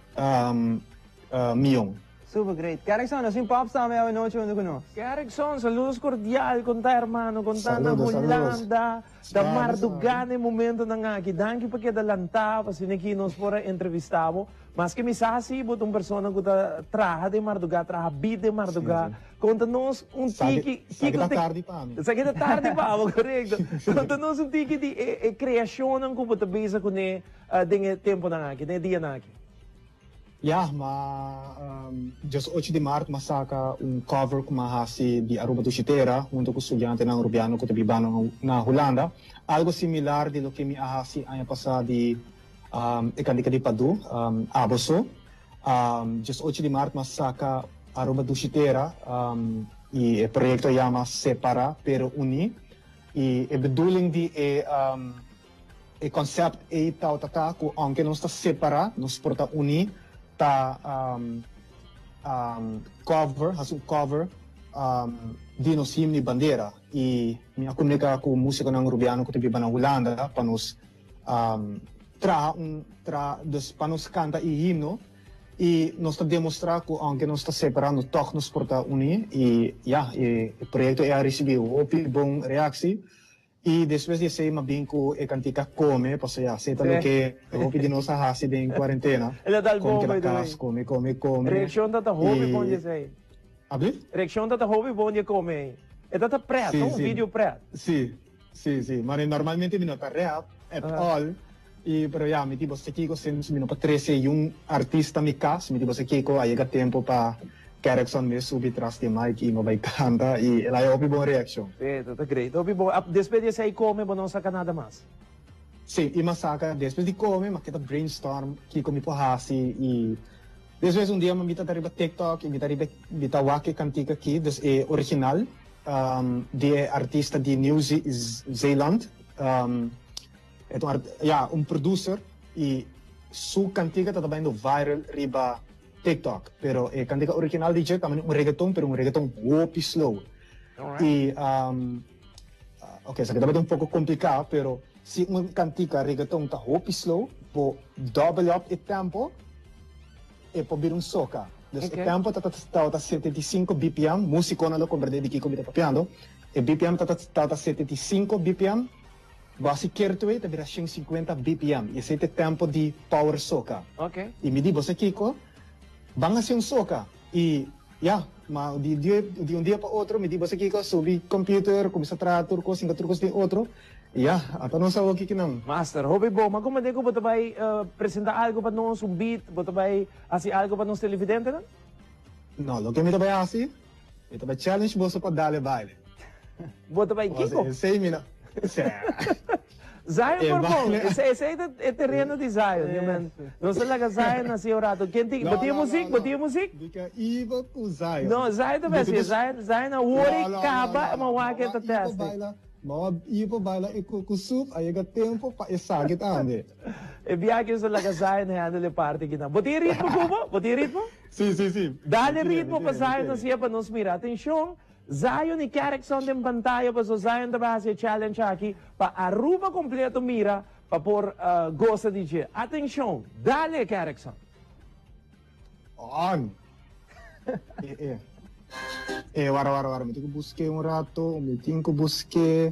miyon. Super great. Kerrickson, nos tin Pops tambe awe nochi hunto cu nos. Kerrickson, saludos cordial con ta hermano, con ta na Saludos, saludos. Hulanda, ta marduga na e momentonan aki. Danki pa keda lanta, pa asina aki nos por a entrevista bo. Maske mi sa si bo ta un persona cu ta traha den marduga, traha bit den marduga. Conta nos un tiki, Sa ki kico ta te. tardi pa mi. Sa ki ta tardi pa bo, corecto. Conta nos un tiki di e e creacionnan cu bo ta bezig cune den e temponan aki, den e dianan aki. Ya, ma dies ocho di maart m'a saca un cover cu m'a haci di Aruba Dushi Tera hunto cu studiantenan Arubiano cu ta biba na Hulanda. Algo similar di loke mi a haci aña pasa di e cantica di Padu, Abo So. Dies ocho di maart m'a saca Aruba Dushi Tera y e proyecto a yama Separa pero Uni y e bedoeling di e. E concept ei tawata ta cu aunke nos ta separa, nos por ta uni pa cover, haci un cover di nos himno y bandera. Y mi a comunica cu musiconan Rubiano cu ta biba na Hulanda pa nos traha un, traha, dus pa nos canta e himno y nos ta demostra cu aunke nos ta separa, no toch nos por ta uni. Y ya, e proyecto ei a ricibi hopi bon reactie. I despues di esei m'a bin ku e kantika Kome, pasobra ya, esei ta loke hopi di nos a hasi den kuarentena. El a dal Kome bon, keda by the way. kas, kome, kome, kome. Reakshon ta ta hopi bon di I esei. Abli? Reakshon ta ta hopi bon di e kome ei. E ta ta pret, Sí, un sí. video pret. Sí, sí, sí. Mane normalmente mi no ta rap at all. I pero ya, mi tipo sa kiko since mi no por trese yun artista mi kas, mi tipo sa kiko a yega tempo pa Kerrickson mes subi tras di e mic i no bai kanta i el haya hopi bon reakshon. Sí, ta ta great. Hopi bon. Despues di esei kome bo no saka nada mas? Sí, i mas saka despues di kome mi a keda brainstorm kiko mi por hasi i despues un dia mi ta riba TikTok i mi ta riba mi ta wak e kantika aki, dus e original. um, di e artista di New Zealand. Um, e un ja, un producer y su cantica ta bayendo viral riba TikTok. Pero e cantica original di dje tambe un reggaeton, pero un reggaeton hopi slow. Y um, ok, esaki ta un poco complica, pero si un cantica reggaeton ta hopi slow, bo double up e tempo, e por bira un soca. Dus e tempo ta ta 75 bpm, musiconan lo comprende di kico mi ta papiando. E bpm ta ta 75 bpm, bo haci keer twee ta bira 150 bpm. Y esey ta e tempo di power soca. Y mi di, bo sa kico? Ban haci un soca. Y ya, ma di di un dia pa otro mi di, bo sa kico? Subi computer, cuminsa traha tur cos, hinca tur cos den otro. Ya, ata nos awo kiki nan. Master, hopi bon. Ma como den cu bo ta bay presenta algo pa nos, un beat, bo ta bay haci algo pa nos televidentenan? No, loke mi ta bay haci, mi ta bay challenge boso pa dale baile. Bo ta bay kiko? Esey mi no, Zion por bon, esey ta e tereno di Zion, yo men. Nos ta laga Zion haci un rato. Ken tin, bo tin e muziek? Bo tin e muziek? Mi ka iba cu Zion. No, Zion ta bay haci, Zion, Zion a wori caba, ma wak e ta teste. Mama Ivo baila e cu soep, a yega tempo pa esaki tambe. E biaha cu su laga Zion handle e parti akinan. Bo tin e ritmo cu bo? Bo tin e ritmo? Si, si, si. Dale ritmo pa Zion asia pa nos mira. Atencion, Zion y Kerrickson den pantaya paso Zion ta bay haci e challenge aki pa Aruba completo mira pa por goza di dje. Atencion, dale Kerrickson. On! E, e. E, wara, wara, wara. Mi tin ku busk'é un rato. Mi tin ku busk'é.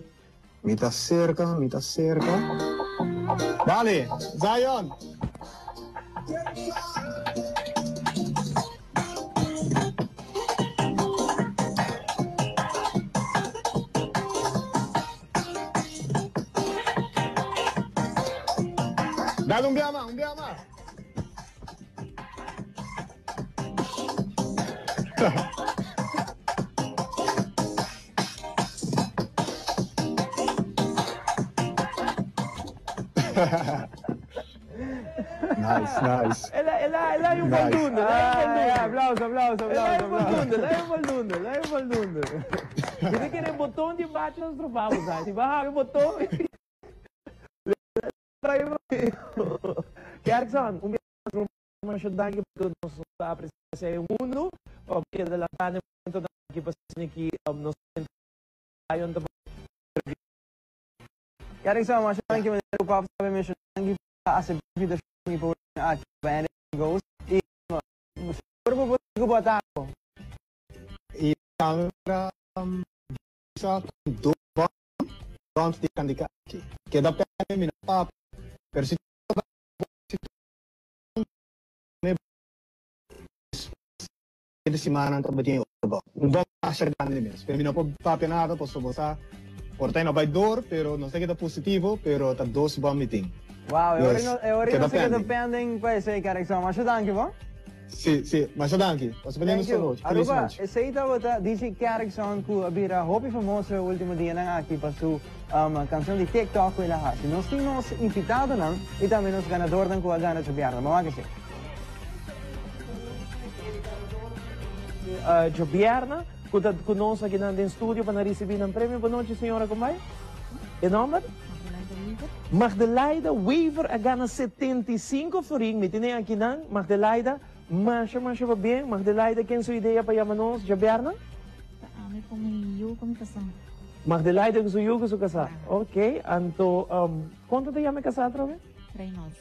Mi ta serka, mi ta serka. Dale, Zion! Dale un bia mas, un bia mas. Nice, nice. Ela, ela, ela hay un Nice. voldoende, ela hay un voldoende. Ah, aplauso, aplauso, Ela hay aplauso, un aplauso. voldoende, ela hay un voldoende, ela hay un voldoende. Mi ta kere boton di bachi nos trofamos, si ba habi boton. Kerkson, un biaha mas masha danki pa tur nos ta aprecia e mundo pa keda lanta na e momentonan aki pa asina ki nos Zion ta Kerkson, masha danki manera ku Pap sabi menciona danki pa acepta invitacion y pa wini aki pa Anything Goes y seguro bo por sigui ku bo atako. Y tambe para bisa con dos rond di kandika aki. Keda pende mi no papia, pero si si me despues di simanan ta tin otro bom. Un bom masha grandi mes. Pero mi no por papia nada pasobra bo sa por ta no bai door, pero no sa ke ta positivo, pero ta dos bom mi tin. Wow, e ora no, e ora Keda no sa keda pending. pending pa esei, Kerkson. Masha danki bo. Si, si. Masha danki. Pasa pa Thank lindo you. nochi. Feliz Aruba, nochi. esei tabata DJ Kerkson ku a bira hopi famoso e ultimo dianan aki pa su um, canción di TikTok ku el a hasi. Nos tin nos invitadonan i tambe nos ganadornan ku a gana djobièrnè. Ban wak esei. Djobièrnè ku ta ku nos akinan den studio pa nan risibí nan premio. Bon nochi señora, kon bai? E nòmber? Magdelaida Wever a gana 75 florin. Mi tene akinan, Magdelaida, masha masha pabien. Magdelaida, ken su idea pa yama nos djabièrnè? Ta ami ku mi yu ku mi kasá. Magdelaida ku su yu ku su kasá. Ok, anto konta ta yama e kasá atrobe? Reynold.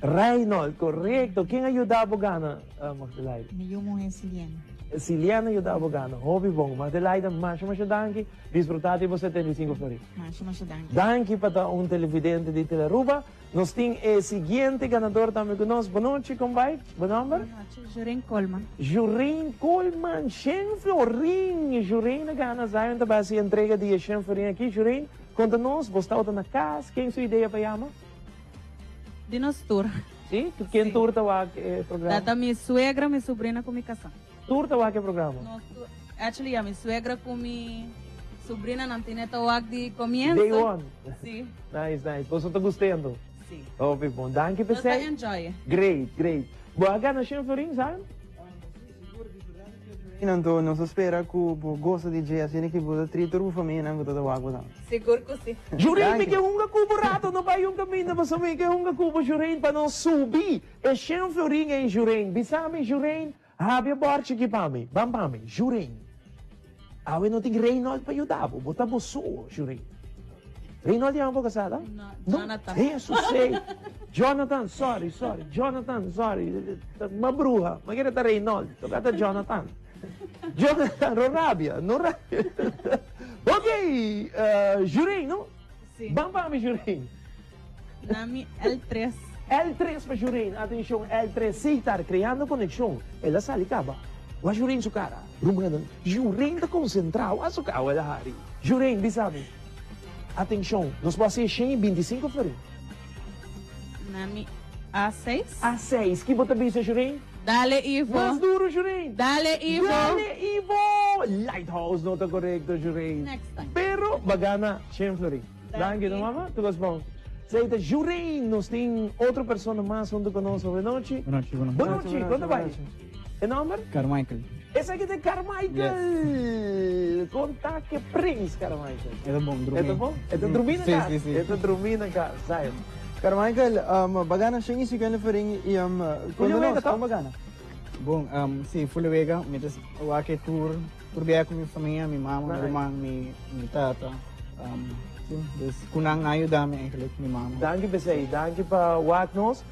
Reynold, korekto. Ken a yuda bo gana, Magdelaida? Mi yu muhé Siliana. Siliana a yuda bo gana. Hopi bon. Magdelaida, masha masha danki. Disfruta di bo 75 florin. Masha masha danki. Danki pa ta un televidente di Telearuba. Nos tin e siguiente ganador tambe cu nos. Bonochi, con bai? Bo nomber? Bonochi, Jureen Coleman. Jureen Coleman, shen florin! Jureen a gana Zion ta bai haci entrega di e shen florin aki. Jureen, conta nos, bo stawata na cas, ken su idea pa yama? Di nos tur. Si? Ken tur ta wak e programa? Ta mi suegra, mi sobrina cu mi casa. Tur ta wak e programa? Nos tur. Actually ya, mi suegra cu mi sobrina nan tene ta wak di comienzo. Day one? Si. Nice, nice. Boso ta gustendo? Si. Hopi bon. Danki Nos ta p'esey. enjoy. Great, great. Bo a gana shen florin, Zion? Anto nos ta spera ku bo gosa di dje asina ki bo ta tri tur bo famianan ku ta ta wak bo tambe. Sigur ku si. Jureen mi ke hunga ku bo rato no bai un kaminda pasobra mi ke hunga ku bo Jureen pa nos subi e shen florin ei Jureen bisa mi Jureen habri e bòrchi aki pa mi ban pa mi Jureen awe no tin Reynold pa yuda bo bo ta bo so Jureen Reynold yama bo kasada? No Jonathan. Hesus sei Jonathan sorry sorry Jonathan sorry ma bruha ma kere ta Reynold toka ta Jonathan Jonathan no rabia no rabia ok Jureen no? Si. Ban pa mi Jureen. Na mi L3. L3 pa Jureen atencion L3 Seitar creando conexion el a sali caba wak Jureen su cara rumannan Jureen ta concentra wak su cara el a hari Jureen bisa mi atencion nos por haci 125 florin. Na mi A6. A6 ki bo ta bisa Jureen? Dale Ivo. Mas duro Jureen. Dale Ivo. Dale Ivo! Lighthouse no ta corecto Jureen. Next time. Pero ba gana 100 florin. Danki no mama, tu gos bon. Esey ta Jureen, nos tin otro persona mas hunto cu nos awe-nochi. Bonochi, bonochi. Bonochi, con ta bay? E nomber? Carmichael. Esaki ta Carmichael! Con ta ke prins Carmichael? E ta bon, drumi. E ta bon? E ta drumi na cas? Si, si, si. E ta drumi na cas, Zion. Carmichael, ba gana 150 florin y con ta nos, con ba gana? Bon, si, Fully Wega, mi ta wak e tur. Tur bia ku mi famia, mi mama, mi ruman, mi tata. Si, dus ku nan a yuda mi eigenlijk, mi mama. Danki p'esei, danki pa wak nos.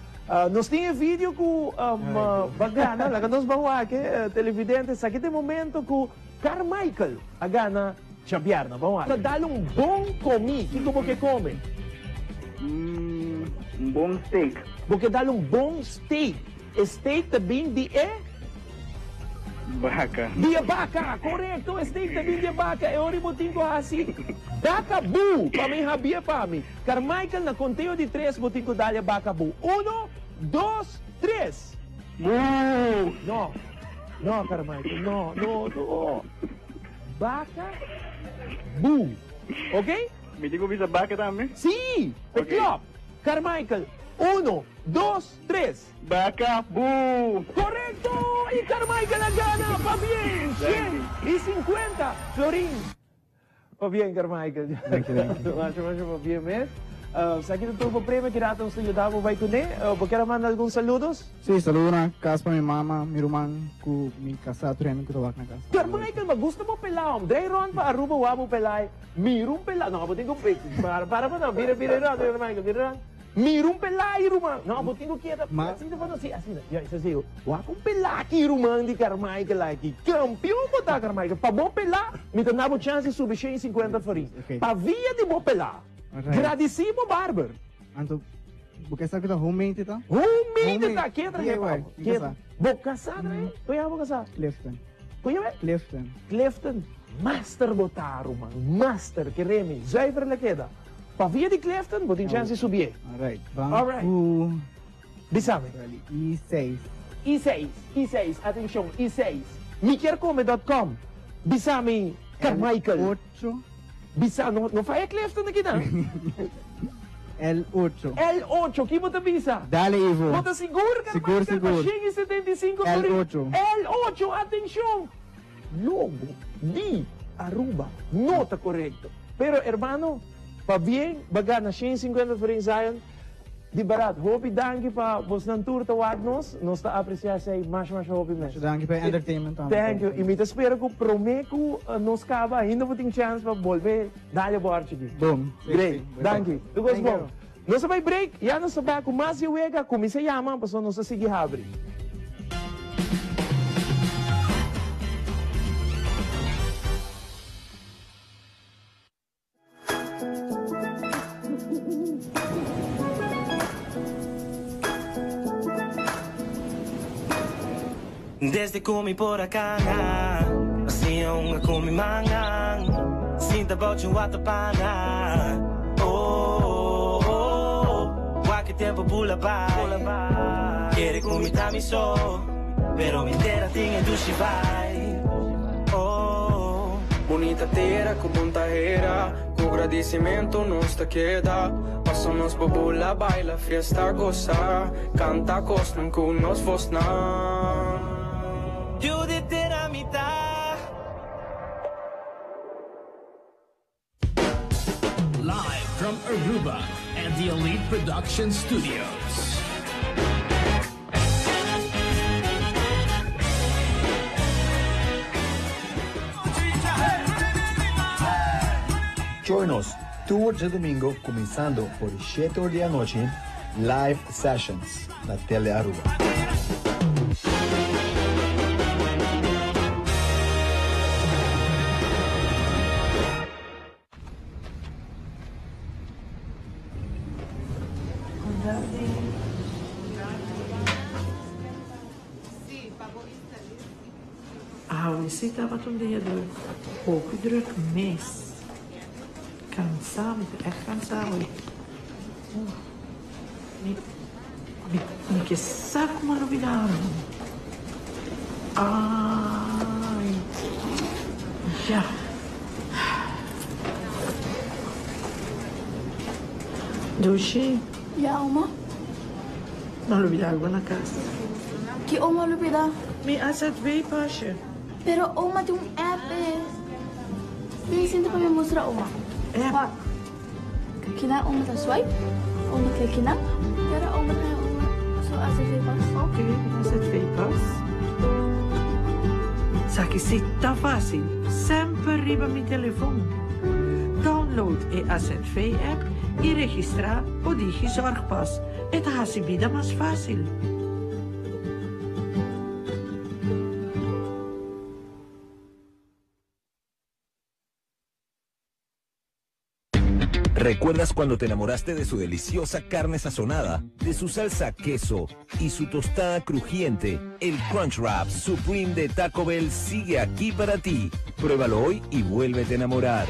Nos tin e video ku ba gana, laga nos ban wak e, televidente. Esaki ta e momento ku Carmichael a gana djabièrnè. Ban wak. Ta dal un bon komí, kiko bo ke kome? Un bon steak. Bo ke dal un bon steak. E steak ta bin di e. Baka. Di e baka, korekto, e steak ta bin di e baka. E ora bo tin ku hasi baka bu pa mi habia pa mi. Carmichael, na konteo di tres bo tin ku dal e baka bu. Uno, dos, tres. Bu! No, no Carmichael, no, no, no. Baka bu. Ok? Mi tin ku bisa baka tambe? Si! E klòp. Carmichael, uno, dos, tres. Baka bu! Korekto! I Carmichael a gana! Pabien! 150 florin! Pabien Carmichael! Danki, danki. Masha, masha pabien mes. Esaki ta tur bo premio. Ki rato nos ta yuda bo bai kuné. Bo kier a manda algun saludos? Sí, saludo na kas pa mi mama, mi ruman ku mi kasá tur hende ku ta wak na kas. Carmichael, ma gusta bo pelá hom. Drei rond pa Aruba wak bo pelá. Mira un pelá. No, bo tin ku para, para pa no. Bira, bira rond, Carmichael, bira rond. Mira un pelá i ruman. No, bo tin ku keda asina pa no. Si, asina. Ya, esei si. Wak un pelá aki ruman di Carmichael aki. Kampion bo ta, Carmichael. Pa bo pelá, mi ta na bo chans di subi 150 florin. Pa via di bo pelá. Gradisí bo barber. Anto, bo ke sa ku ta homemade ta? Homemade ta! Ken trahe pa bo? Mi kasá. Bo kasá trahe? Kon yama bo kasá? Clifton. Kon yama? Clifton. Clifton. Master bo ta, ruman. Master. Kere mi. Zuiver la keda. Pa via di Clifton bo tin chance di subié. Alright, ban ku. Bisa mi. I seis. I seis, I seis, atencion, I seis. Mi kier come dot com. Bisa mi, Carmichael. L ocho. Bisa, no, no faya Clifton aki nan. L ocho. L ocho, ki bo ta bisa? Dale Ivo. Bo ta sigur, Carmichael? Sigur, sigur. Pa 175 L ocho. L ocho, atencion. Logo di Aruba no ta korekto. Pero hermano, pabien ba gana 150 florin Zion di barat. Hopi danki pa bosnan tur ta wak nos. Nos ta aprecia esey masha masha hopi mes. Masha danki pa e entertainment tambe. Thank you. Y mi ta spera cu prome cu nos caba ainda bo tin chance pa bolbe dale borchi aki. Bon. Great. Danki. Tur cos bon. Nos a bay break, ya nos ta back cu mas di e wega. Cuminsa yama pasobra nos ta sigui habri. Desde cu mi por a cana, Asina un a cu mi mangan, Sinta bao dje wata pana. Oh, oh, oh, Wak e tempo bula bai. Kere cu mi ta mi so, Pero mi tera tin e dushi bai. Oh. Bunita tera cu bon tahera, Cu gradicimento nos ta keda. Paso nos por bula, baila, fiesta, goza, Canta cosnan cu nos voznan. Yu di tera mi ta. Aruba at the Elite Production Studios. Join nos tur djadomingo kuminsando for di shete or di anochi Live Sessions na Tele Aruba. Awe si tabata un dia druk, hopi druk mes. Cansá, mi ta ègt cansá awe. Mi, mi, mi ke sa kuma lo bida ami. Ai, ya. Dushi. Ya, oma. Mi a lubida algo na cas. Ki oma a lubida? Mi AZV pasje. Pero oma tin un app e. Bin sinta pa mi mustra oma. App? Wak. Kina oma ta swipe, oma klik kina, y ora oma ta haña oma su AZV pas. Ok, AZV pas. Esaki si ta facil, semper riba mi telefon. Download e AZV app y registra bo Digizorgpas. E ta haci bida mas facil. ¿Recuerdas cuando te enamoraste de su deliciosa carne sazonada, de su salsa queso y su tostada crujiente? El Crunch Wrap Supreme de Taco Bell sigue aquí para ti. Pruébalo hoy y vuélvete a enamorar.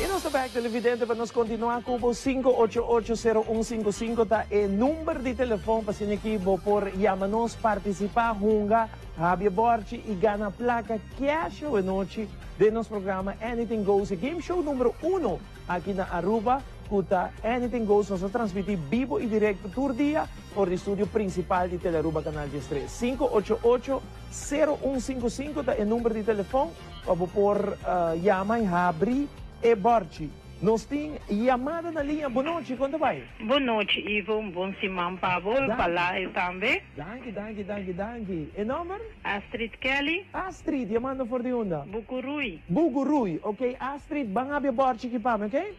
Y nos ta bek televidente pa nos continua cu bo 5880155 ta e number di telefon pa asina ki bo por yama nos, participa, hunga, habia borchi y gana placa cash awe nochi den nos programa Anything Goes, e game show numero uno aki na Aruba cu ta Anything Goes. Nos ta transmiti bibo y directo tur dia for di studio principal di Telearuba Canal 13. 588 0155 ta e number di telefon pa bo por yama y habri e borchi. Nos tin yamada na liña. Bon nochi, con ta bay? Bon nochi Ivo, un bon siman pa bo y pa Lael tambe. Danki, danki, danki, danki. E nomber? Astrid Kelly. Astrid, yamando for di unda? Bucurui. Bucurui, ok Astrid, ban habia borchi aki pa mi, ok?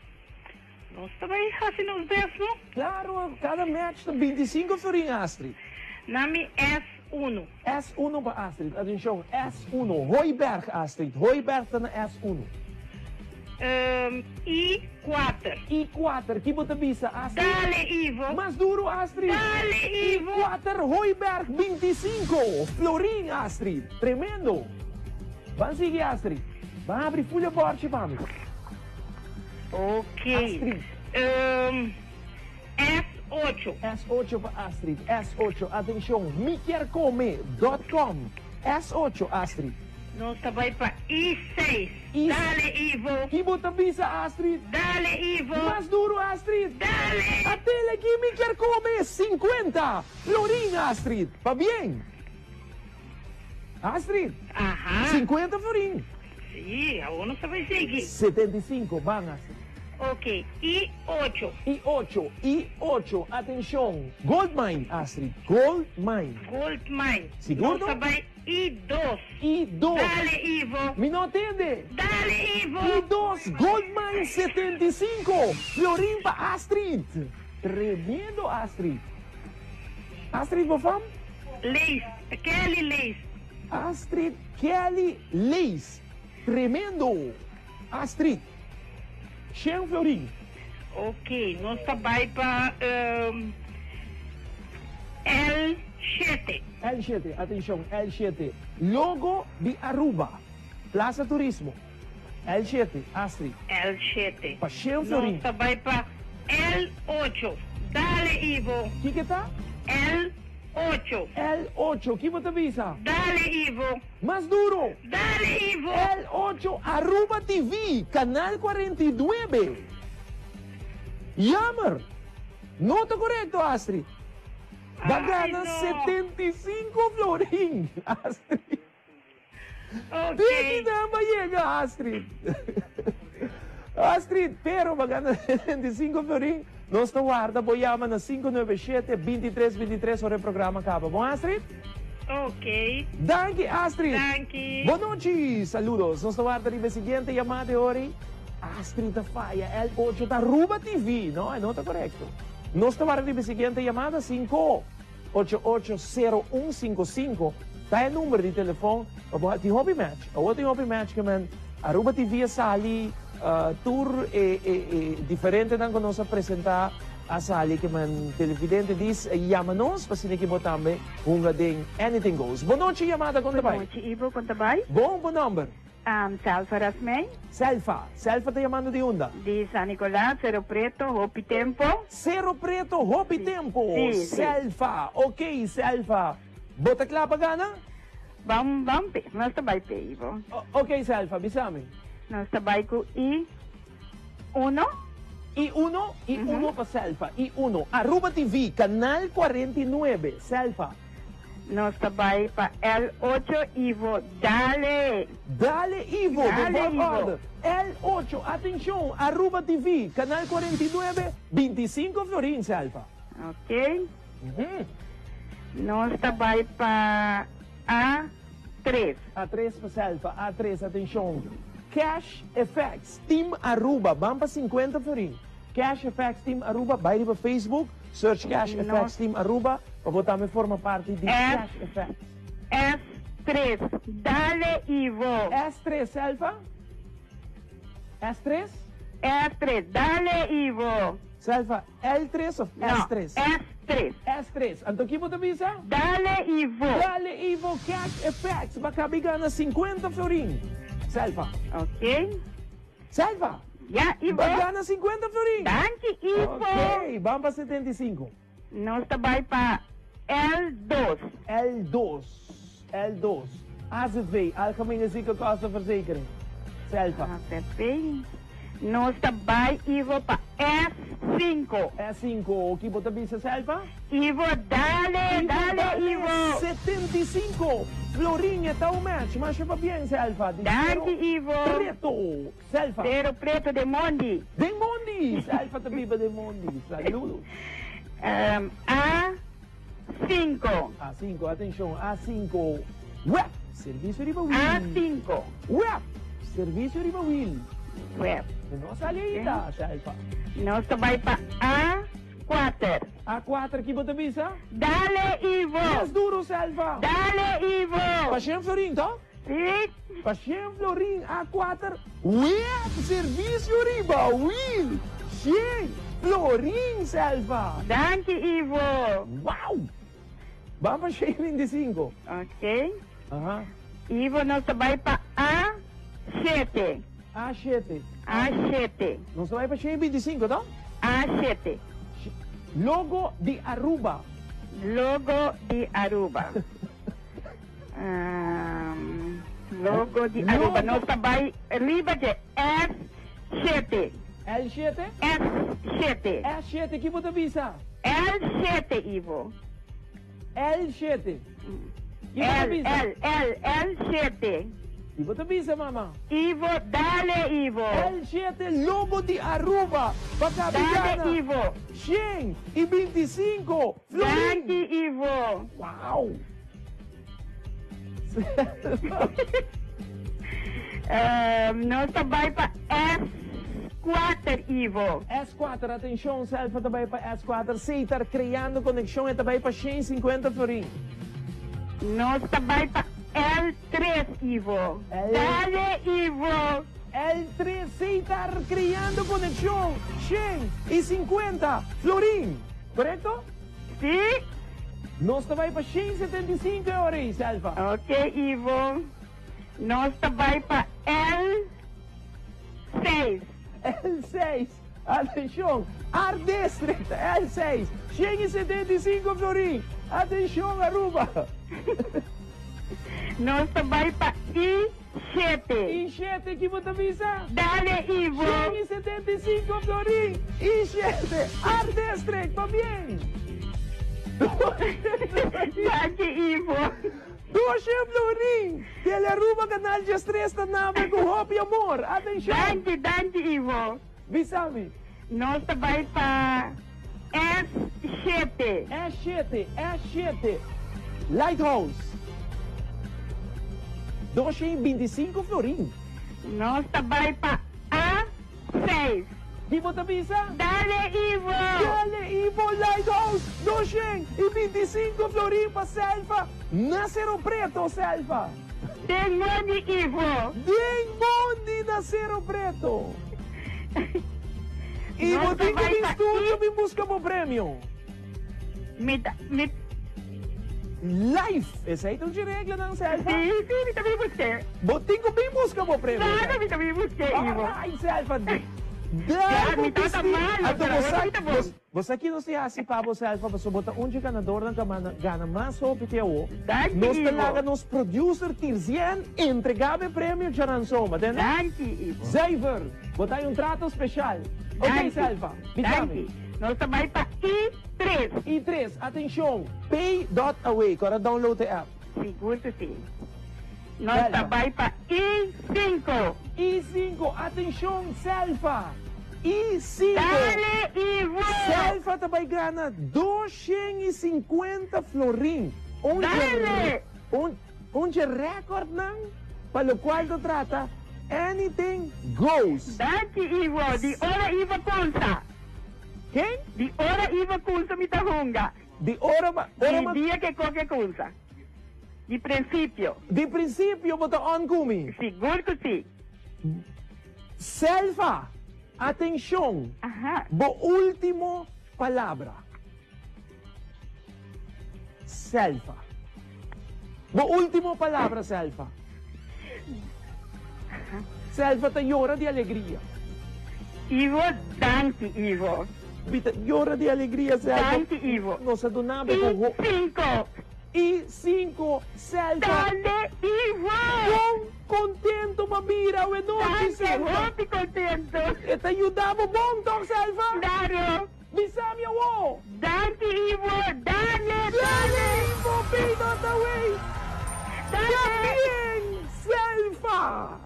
Nos ta bay haci nos best no? Claro, cada match ta 25 florin Astrid. Na mi S1. S1 pa Astrid, atencion, S1, Hooiberg Astrid, Hooiberg ta na S1. I kuater. I kuater, ki bo ta bisa Astrid? Dale Ivo. Mas duro Astrid. Dale Ivo. I kuater, Hooiberg 25 florin Astrid, tremendo. Ban sigui Astrid, ban habri full e borchi pa mi. Ok. Astrid. S ocho. S ocho pa Astrid, S ocho, atencion, mikier come dot com, S ocho Astrid. Nos ta bay pa I seis. I Dale Ivo. Ki bo ta bisa Astrid? Dale Ivo. Mas duro Astrid. Dale. A tele ki mi kier come 50 florin Astrid. Pabien. Astrid. Aha. 50 florin. Si, awor nos ta bay sigui. 75, ban Astrid. Ok, I ocho. I ocho, I ocho, atencion, Gold Mine Astrid, Gold Mine. Gold Mine. Sigur Nos no? ta bay I dos. I dos. Dale Ivo. Mi no tende. Dale Ivo. I dos, Gold Mine 75, florin pa Astrid. Tremendo Astrid. Astrid bo fam? Lees, Kelly Lees. Astrid Kelly Lees. Tremendo. Astrid. 100 florin. Ok, nos ta bay pa L shete. L shete, atencion, L shete. Logo di Aruba. Plaza Turismo. L shete, Astrid. L shete. Pa 100 florin. Nos ta bay pa L ocho. Dale Ivo. Kiko ta? L ocho. L ocho, ki bo ta bisa? Dale Ivo. Mas duro. Dale Ivo. L ocho, Aruba TV, Canal 49. Jammer. No ta corecto Astrid. Ba Ay, gana no. 75 florin, Astrid. Ok. Tiki nan ba yega, Astrid. Astrid, pero ba gana 75 florin. Nos ta warda bo yama na 597 23 23 ora e programa kaba. Bon, Astrid? Ok. Danki, Astrid. Danki. Bon nochi. Saludos. Nos ta warda riba e siguiente yamada e ora ei. Astrid ta faya. L8 ta Aruba TV. No, e no ta korekto. Nos ta warda riba e siguiente yamada, 5. 880155 ta e number di telefon pa bo tin hopi match. Awor tin hopi match ke men Aruba TV a sali tur e e e diferentenan ku nos a presenta a sali ke men televidente dis yama nos pa asina ke bo tambe hunga den Anything Goes. Bo nochi yamada kon ta bai? Bo nochi Ivo kon ta bai? Bon, bo nomber? Selfa Rasmijn. Selfa. Selfa ta yamando di unda? Di San Nicolas, Cerro Preto, hopi tempo. Cerro Preto, hopi tempo. Si, si. Selfa. Ok, Selfa. Bo ta kla pa gana? Ban, ban pe. Nos ta bai pe, Ivo. Ok, Selfa, bisa mi. Nos ta bai ku I uno. I uno? I uno pa Selfa. I uno. Aruba TV, Canal 49. Selfa. Nos ta bai pa L ocho Ivo dale. Dale Ivo de Dale Bob Ivo. Order L ocho atencion Aruba TV canal 49 25 florin Selfa. Ok nos ta bai pa A tres. A tres pa Selfa A tres atencion Cash Effects Team Aruba ban pa 50 florin Cash Effects Team Aruba bai riba Facebook Search Cash Effects Team Aruba pa bo tambe forma parti di Cash Effects. S tres, dale Ivo. S tres, Selfa? S tres? S tres, dale Ivo. Selfa, L tres of S tres? No, S tres. S tres. Anto ki bo ta bisa? Dale Ivo. Dale Ivo, Cash Effects, bo a kabi gana 50 florin. Selfa. Ok. Selva! Ya, Ivo. Bo gana 50 florin! Danki, Ivo! Ok, ban pa 75. Nos ta bai pa L dos. L dos, L dos. AZV, Algemene Ziekenkostenverzekering. Selva. AZV. Nos ta bai, Ivo, pa S sinku. S sinku. Ki bo ta bisa, Selva? Ivo, dale, dale, Ivo! 75 florin e ta un match. Masha pabien, Selva. Di Danki, Cerro Ivo. Preto. Selva. Cerro Preto den Mondi. Den Mondi! Selva ta biba den Mondi. Saludos. A cinco. A cinco, atencion, A cinco. Web, servicio riba wiel. A cinco. Web, servicio riba wiel. Web. No sali ainda, Selva. Nos ta bai pa A cuater. A cuater ki bo ta bisa? Dale Ivo! Mes duro Selva! Dale Ivo! Pa shen florin to? Si! Pa shen florin a cuater web servicio riba wiel! Shen florin Selva! Danki Ivo! Wow! Ban pa shen 25. Ok. Aha. Ivo nos ta bai pa A shete. A shete. A shete. Nos ta bai pa shen 25 to? A shete. Logo di Aruba. Logo di Aruba. Logo di Aruba. Nos ta bai riba dje S shete. L shete? S shete. S shete, ki bo ta bisa? L shete, Ivo. L shete. Ki bo ta L, bisa? L, L, L shete. Ki bo ta bisa, mama? Ivo, dale, Ivo. L shete, logo di Aruba pa Dale, Capitana. Ivo. 125 florin. Danki, Ivo. Wow! Nos ta bai pa S kuater, Ivo. S kuater, atenshon, Selfa ta bai pa S kuater. Seitar creando conexion, e ta bai pa 150 florin. Nos ta bai pa L tres, Ivo. Dale, Ivo. L tres, Seitar creando conexion, 150 florin. Corecto? Si. Nos ta bai pa 175 e ora ei, Selva. Ok, Ivo. Nos ta bai pa L seis. L seis. Atencion. Art District, L seis. 175 florin. Atencion, Aruba. Nos ta bai pa I shete. I shete, ki bo ta bisa? Dale, Ivo. 175 florin. I shete. Art District, pabien. Danki, Ivo. Doshe florin. Telearuba Canal 13 ta nabe ku hopi amor. Atenshon! Danki, danki Ivo. Bisa mi. Nos ta bai pa S7. S7, S7. Lighthouse. 225 florin. Nos ta bai pa A6. Ki bo ta bisa? Dale Ivo! Dale Ivo Lighthouse! 225 florin pa Selfa na Sero Preto, Selfa! Den mondi Ivo! Den mondi na Sero Preto! Ivo Nos ta tin ku bai bin pa studio I. bin buska bo premio. Mi ta, mi. Live! Esei ta un dje reglanan, Selfa. Si, si, mi ta bin busk'é. Bo tin ku bin buska bo premio. Claro, mi ta bin busk'é, Ivo. Alright, Selfa. Ja, Dal bo mi tabata bisti. malo, Anto pero bo awor sa, mi ta bon. bo sa ki nos tin hasi pa bo, Selfa, pasobra bo ta un dje ganadornan ku a manda gana mas hopi te awor. Danki, Nos ta Ivo. laga nos producer Tirzien entregá bo e premio djaranson, bo tende? Danki, Ivo. Zuiver! Bo ta hay un trato special. Ok, Danki. Selfa. Bisa mi. Danki. Nos ta bai pa I3. I3, atencion, pay dot away, cu ora download e app. Sigur cu si. Nos ta bai pa I5. I5, atencion, Selfa. I5. Dale Ivo! Selfa ta bai gana 250 florin. Un Dale! Un, un dje recordnan pa locual ta trata Anything Goes. Danki Ivo, di ora Ivo cunsa. Ken? Di ora Ivo cunsa mi ta hunga. Di ora ma, ora ma. Di dia ke koke cunsa. Di principio. Di principio bo ta on cu mi? Sigur cu si. Selfa, atencion. Aha. Bo ultimo palabra. Selfa. Bo ultimo palabra, Selfa. Selfa ta yora di alegria. Ivo, danki Ivo. Mi ta yora di alegria, Selfa. Danki Ivo. Nos a duna bo ku ho. I cinco. I cinco, Selfa. Dale Ivo! Kon contento bo a bira awe nochi, Selfa. Danki, hopi contento. E ta yuda bo bon toch, Selfa? Claro. Bisa mi awo! Danki Ivo! Dale! Dale Ivo! Peanut away! Dale! Bien! Selfa!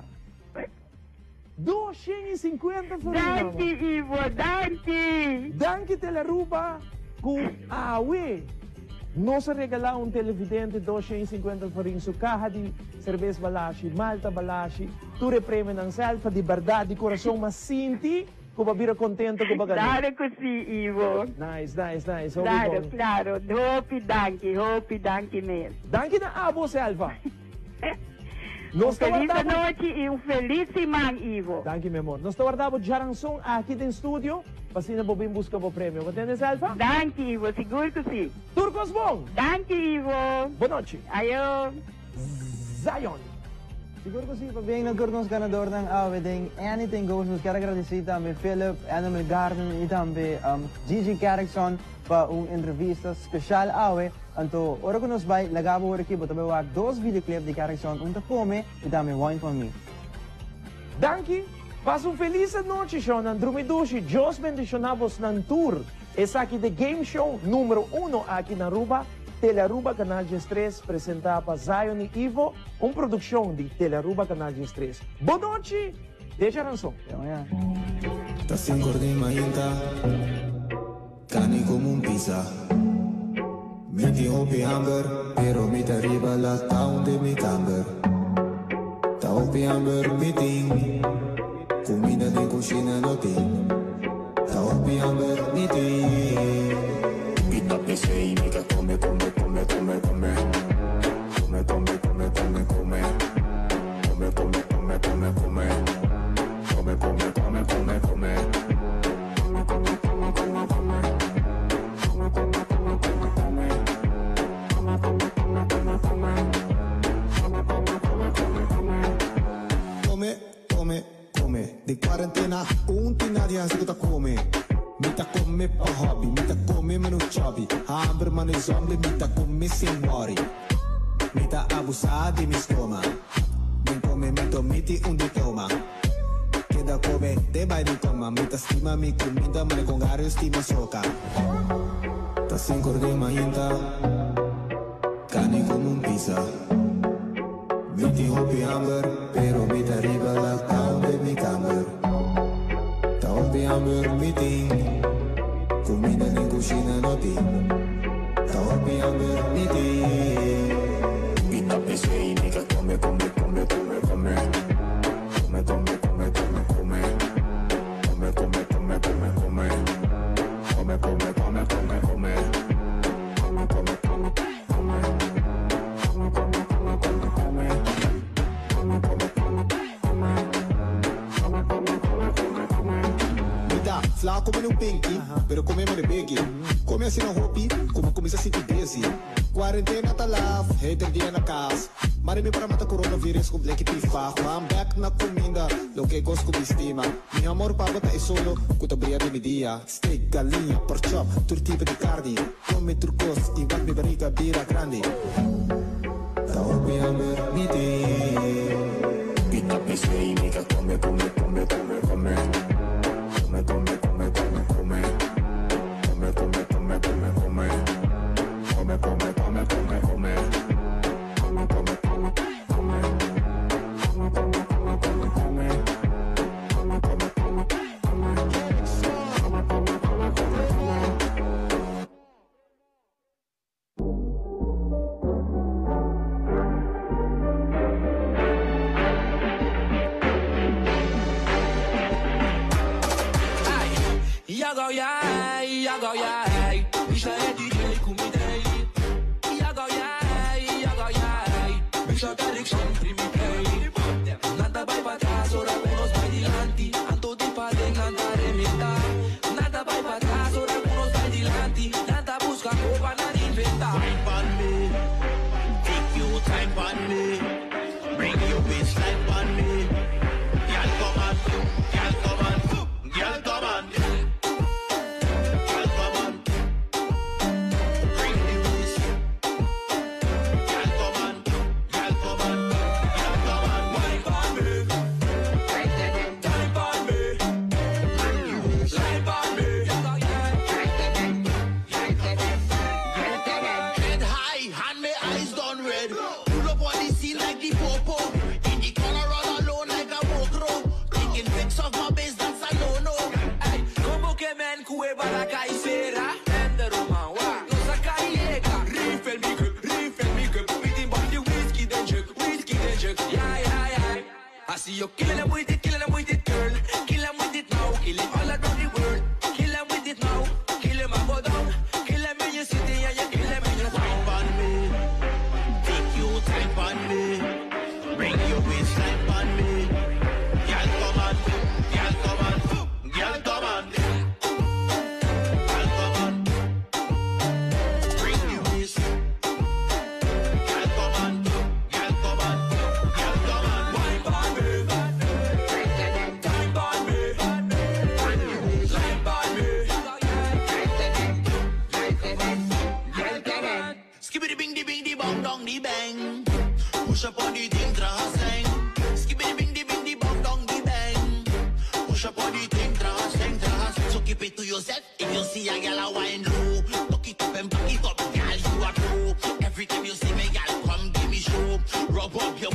250 florin mama. Danki Ivo! Danki! Danki Telearuba ku awe nos a regala un televidente 250 florin su kaha di serbes Balashi, Malta Balashi, tur e premionan Selfa di berdad di kurason mas sinti Cu bo bira contento cu bo gana. Claro cu si, Ivo. Nice, nice, nice. Hopi Claro, bon. claro. Hopi danki, hopi danki mes. Danki na abo, Selva. Un Nos ta feliz warda bo. anochi y un feliz siman, Ivo. Danki, mi amor. Nos ta warda bo djaranson aki den studio pa asina bo bin busca bo premio. Bo tende, Selva? Danki, Ivo. Sigur cu si. Tur cos bon. Danki, Ivo. Bon nochi. Ayo. Zion. Sigur cu si, pabien na tur nos ganadornan awe den Anything Goes. Nos kier a gradici tambe Philip, Animal Garden y tambe Gigi Kerkson pa un entrevista special awe. Anto ora cu nos bay laga bo ora aki bo ta bay wak dos videoclip di Kerkson, un ta Come y tambe Wine For Me. Danki, pasa un feliz anochi shownan drumi dushi, Dios bendiciona bosnan tur. Esaki t'e game show numero uno aki na Aruba. Telearuba Canal 13 presenta pa Zion y Ivo, un produccion di Telearuba Canal 13. Bon nochi, deja ranson. Ta sincor di mainta, cani como un pizza. Mi tin hopi hamber, pero mi ta riba la town den mi camber. Ta hopi hamber mi tin, cuminda den cushina no tin. Ta hopi hamber mi tin. Mi ta pesey, mi ta come, come, come, come, come. Come, come, come, come, come. Come, come, come, come, come. Come, come, come, come, come. Come, come, come, come, come. Come, come, come, come, come. Come, come, come, come, come. Come, come, come, come, come. Come, come, come. Den cuarentena un tin nadie haci cu ta come. Mi ta come pa hobby, mi ta come mano chubby. Hamber mano zombie, mi ta come sin worry. Mi ta abusa di mi stoma. Den comemento mi tin un diploma. Keda come te bay di coma. Mi ta stima mi cuminda mane con gario stima soca. Ta sincor di mainta, cani como un pizza. Mi tin. hopi hamber, pero mi ta riba la down de mi kamer. Ta hopi hamber mi tin, kuminda den kushina no tin. Ta hopi hamber mi tin. Mi ta pesei, mi ta kome, kome, kome, kome, kome. Kome, kome, kome, kome, kome. Kome, kome, kome, kome, kome. Kome, kome, kome, kome, kome. Kome, kome, kome, kome. Kome, kome, kome, kome, kome. Kome, kome, kome, kome. Kome, kome, kome, kome, kome. Mi ta flaco como un pinky, pero come mo de biggie. Come asina hopi, como cuminsa sinti dizzy. Cuarentena ta laf, hater dia na cas. Mari mi para mata coronavirus cu bleki pifa. Man back na cuminda, loke cos cu mi stima. Mi amor pa bo ta e solo, cu ta bria den mi dia. Steak, galiña, pork chop, tur tipo di carni. Come tur cos y wak mi bariga bira grandi. Ta hopi hamber mi tin. Mi ta pesei, mi ta come, come, come, come, come. Come, come, come, come, come. Come, come, come, come, come. Come, come, come, come, come. Come, come, come, come. Come, come, come, come, come. Come, come, come, come. Come, come, come, come, come. Yago yeah, yago yeah, Misha e DJ kumidei. Yago yeah, yago yeah, Misha Erickson primi play. Nada vai pa trás, ora nos vai dilanti. Anto di pa den nada remita. Nada vai pa trás, ora nos vai dilanti. Nada busca copa, nada inventa. Wine pon me, take your time pon me, bring your waistline pon me. Girl come on, girl come on, girl come on, girl come on, bring the waist. Girl come on, girl come on, girl come on. Wine pon me, time pon me, line pon me. Head high and my eyes done red. Pull up on the scene like the popo. In the corner all alone like a mocro. Taking pics of my base, that's a no-no. Ey, como que men cueva la caicera? Ende Roman, wa, no saca llega. Refill mi cup, refill mi cup. Mi team bang the whiskey den jug, whiskey den jug. Ja, ja, ja. I see you killing them with it, killing them with it, girl. Kill them with it now, kill it all around the world. Kill them with it now, kill them and go down. Kill them in your city and you kill them in your town. Wine pon me, take your time pon me, bring your waistline pon me. Girl come on, girl come on, girl come on, girl come on, bring the waist. Girl come on, girl come on, girl come on. Wine pon me, time pon me, line pon me. Skibbity bing di bing di bong dong di bang. Push up on the thing, traseng. Skibbity bing di bing di bong dong di bang. Push up on the thing, traseng, tras. So keep it to yourself. If you see a gal a wine low, tuck it up and back it up, gal you a pro. Every time you see me, gal come give me show. Rub up your